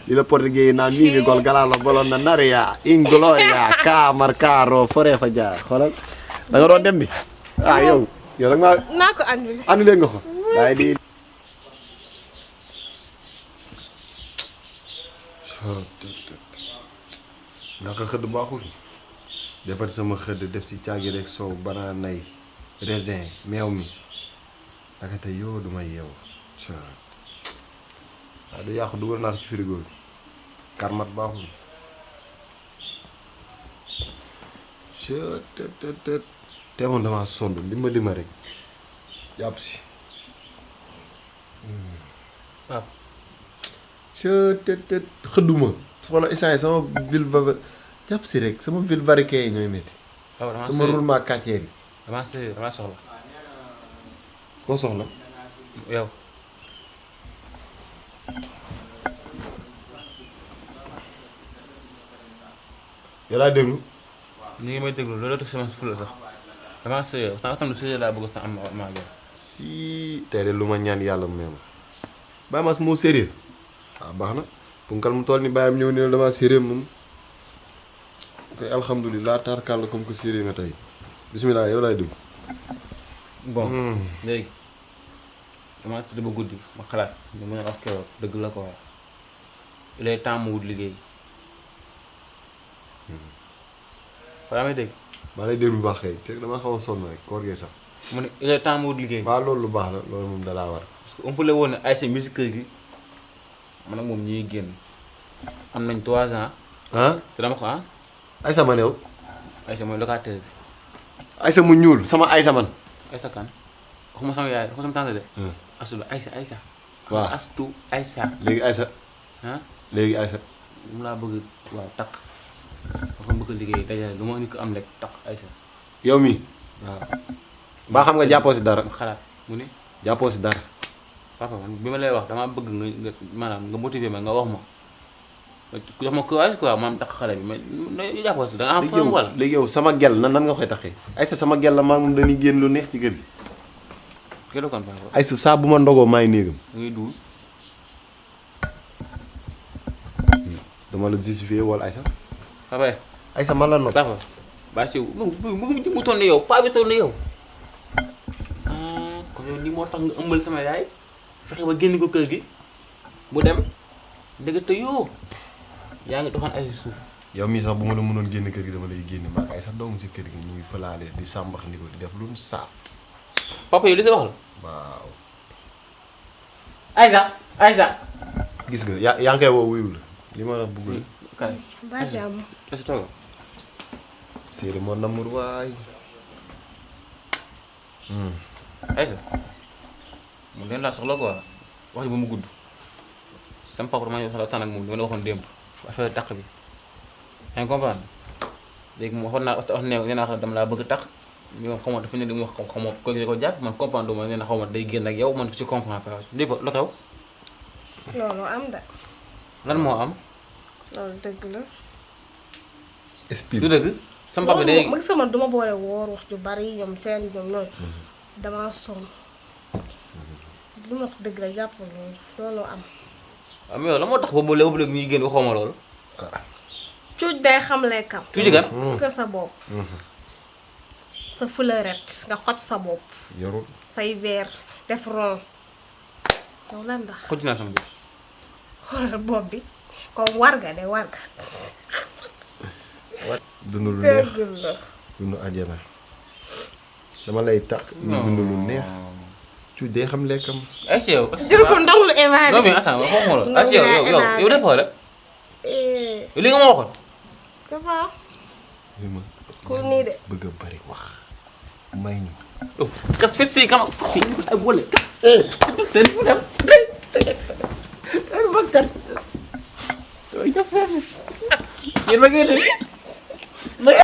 Speaker 2: li la portugais naan mii ngi gol galaa la bolon na naria ingloya kaamar kaaro foree fa jaar xoolal da nga doon dem bi ah yow da nga maa
Speaker 6: naa ko annulé.
Speaker 2: annulé nga ko waaye di naka xëdd baaxul defar sama xëdd def ci caagi rek soow banaa nay raisin meew mi naka te yoo duma yeew waaw du yàqu dugal naa ko ci frigo bi karmat baaxul cëtëtëtët teemoon damaa sond lima rek jàpp si
Speaker 1: waaw
Speaker 2: cëtëtët xëdduma xoolal instant yi sama ville va jàpp si rek sama ville variqué yi ñooy métti
Speaker 1: waaw damaa
Speaker 2: sama roulement kàcceer yi
Speaker 1: damaa sëy damaa soxla
Speaker 2: koo soxla
Speaker 1: yow
Speaker 2: yow laa déglu
Speaker 1: ñu ngi may déglu loolu tax sama fula sax damaa sëy sax tam sëy laa bëgg sax am maa jox
Speaker 2: si tey de lu ma ñaan yàlla mu may ma Baye Mass moo sérieux waaw baax na punkal mu toll ni bàyyam ñëw ni la damaa sérieux moom koy alhamdulilah tarkal la comme que sérieux nga tey bismillah yow laay déglu
Speaker 1: bon léegi damaa tëdd ba guddi ma xalaat ñu mën a wax keroog dëgg la ko wax il est temps mu wut liggéey wala may dégg
Speaker 2: maa lay déglu bu baax kay te damaa xaw a sonn rek koor gee sax
Speaker 1: mu ne il est temps mu wut liggéey
Speaker 2: waaw loolu lu baax la loolu moom dalaa war
Speaker 1: parce que umpale woon ne ay sa musique kër gi man ak moom ñuy génn am nañ 3 ans
Speaker 2: ah
Speaker 1: te dama ko
Speaker 2: Aysa ma new
Speaker 1: ay sa mooy locataire bi
Speaker 2: Aysa mu ñuul sama Aysa man
Speaker 1: ay sa kan waxuma sama yaay waxuma sama tante de astu la ay sa
Speaker 2: waaw
Speaker 1: astu ay sa
Speaker 2: léegi Aysa
Speaker 1: ah
Speaker 2: léegi Aysa
Speaker 1: mu laa bëgg waaw takk dafa bëgg liggéey dajale lu ma nit ko am rek takk ay sa
Speaker 2: yow mii
Speaker 1: waaw
Speaker 2: baa xam nga jàppoo si dara
Speaker 1: mu xalaat mu ne
Speaker 2: jàppoo si dara
Speaker 1: papa man bi ma lay wax damaa bëgg nga maanaam nga motiver ma nga wax ma jox ma courage quoi maanaam takk xale bi mais ñu jàppoo si da nga am
Speaker 2: léegi
Speaker 1: fam
Speaker 2: yow
Speaker 1: wala
Speaker 2: léegi yow sama gel nan nga koy taxee Aysa sama gel la maa moom dañuy génn lu neex ci kër gi
Speaker 1: kilo kon papa
Speaker 2: Aysa saa bu ma ndogoo maay néegam
Speaker 1: da ngay duul
Speaker 2: dama la justifier wala Aysa
Speaker 1: papa
Speaker 2: Aysa man la nopp
Speaker 1: papa ba siw mu toll ne yow paa bi toll ne yow kon yow lii moo tax nga ëmbal sama yaay fexe ba génn ko kër gi mu dem ndekete yoo yaa ngi doxaan ay suuf
Speaker 2: yow mii sax bu ma la mënoon génn kër gi dama lay génn maag Aysa doomu si kër gi ñu ngi fëlaale di sàmbax ni ko di def lu mu saaf
Speaker 1: papa yow li sa wax la
Speaker 2: waaw
Speaker 1: Aïssa
Speaker 2: gis nga yaa ngi koy woo wuyu la li ma la bëgg la
Speaker 1: kay
Speaker 6: ba jàmm.
Speaker 1: est-ce que tooga
Speaker 2: séeri moo namur waay
Speaker 1: Aïssa mu leen laa soxla quoi wax ji ba mu gudd sama papa dama ñëw soxla tànn ak moom li ma la waxoon démb affaire takk bi yaa ngi comprendre léegi mu waxoon naa wax nee naa xam dama laa bëgg takk mais moom xaw ma dafa ne li muy wax xaw ma ko jàpp man comprendre ma nee na xaw ma day génn ak yow man ci comprendre pas lépp lu xew
Speaker 6: loolu am da
Speaker 1: lan moo am
Speaker 6: loolu dëgg la.
Speaker 2: esprit
Speaker 1: du dëgg sama papa day
Speaker 6: mag sama duma boole woor wax ju bari ñoom seen ñoom noonu damaa sonn lu ma wax dëgg la jàpp loolu am.
Speaker 1: am yow la moo tax boobu léegi ñuy génn waxoo ma loolu
Speaker 6: cuuj day xam lekkam.
Speaker 1: tuuti gan
Speaker 6: gis nga sa bopp. sa fleurette nga xoj sa bopp.
Speaker 2: yorul
Speaker 6: say verre def rond. yow lan ndax
Speaker 1: xoj naa sama bopp
Speaker 6: xoolal bopp bi comme warga de warga.
Speaker 2: dund lu neex
Speaker 6: dëgg la.
Speaker 2: dund àjjana dama lay tax ñu dund lu neex cu day xam lekkam
Speaker 1: est-ce que yow.
Speaker 6: jël ko ndong lu évalué.
Speaker 1: non mais attends waxuma la. est-ce que yow defoo la. li nga ma waxoon.
Speaker 6: ça va.
Speaker 2: li ma
Speaker 6: ku nii de.
Speaker 2: bëgg a bari wax may ñu
Speaker 1: kas fit si kama. ay boole. seen bu dem. ay bakkat. yéen ma ngeen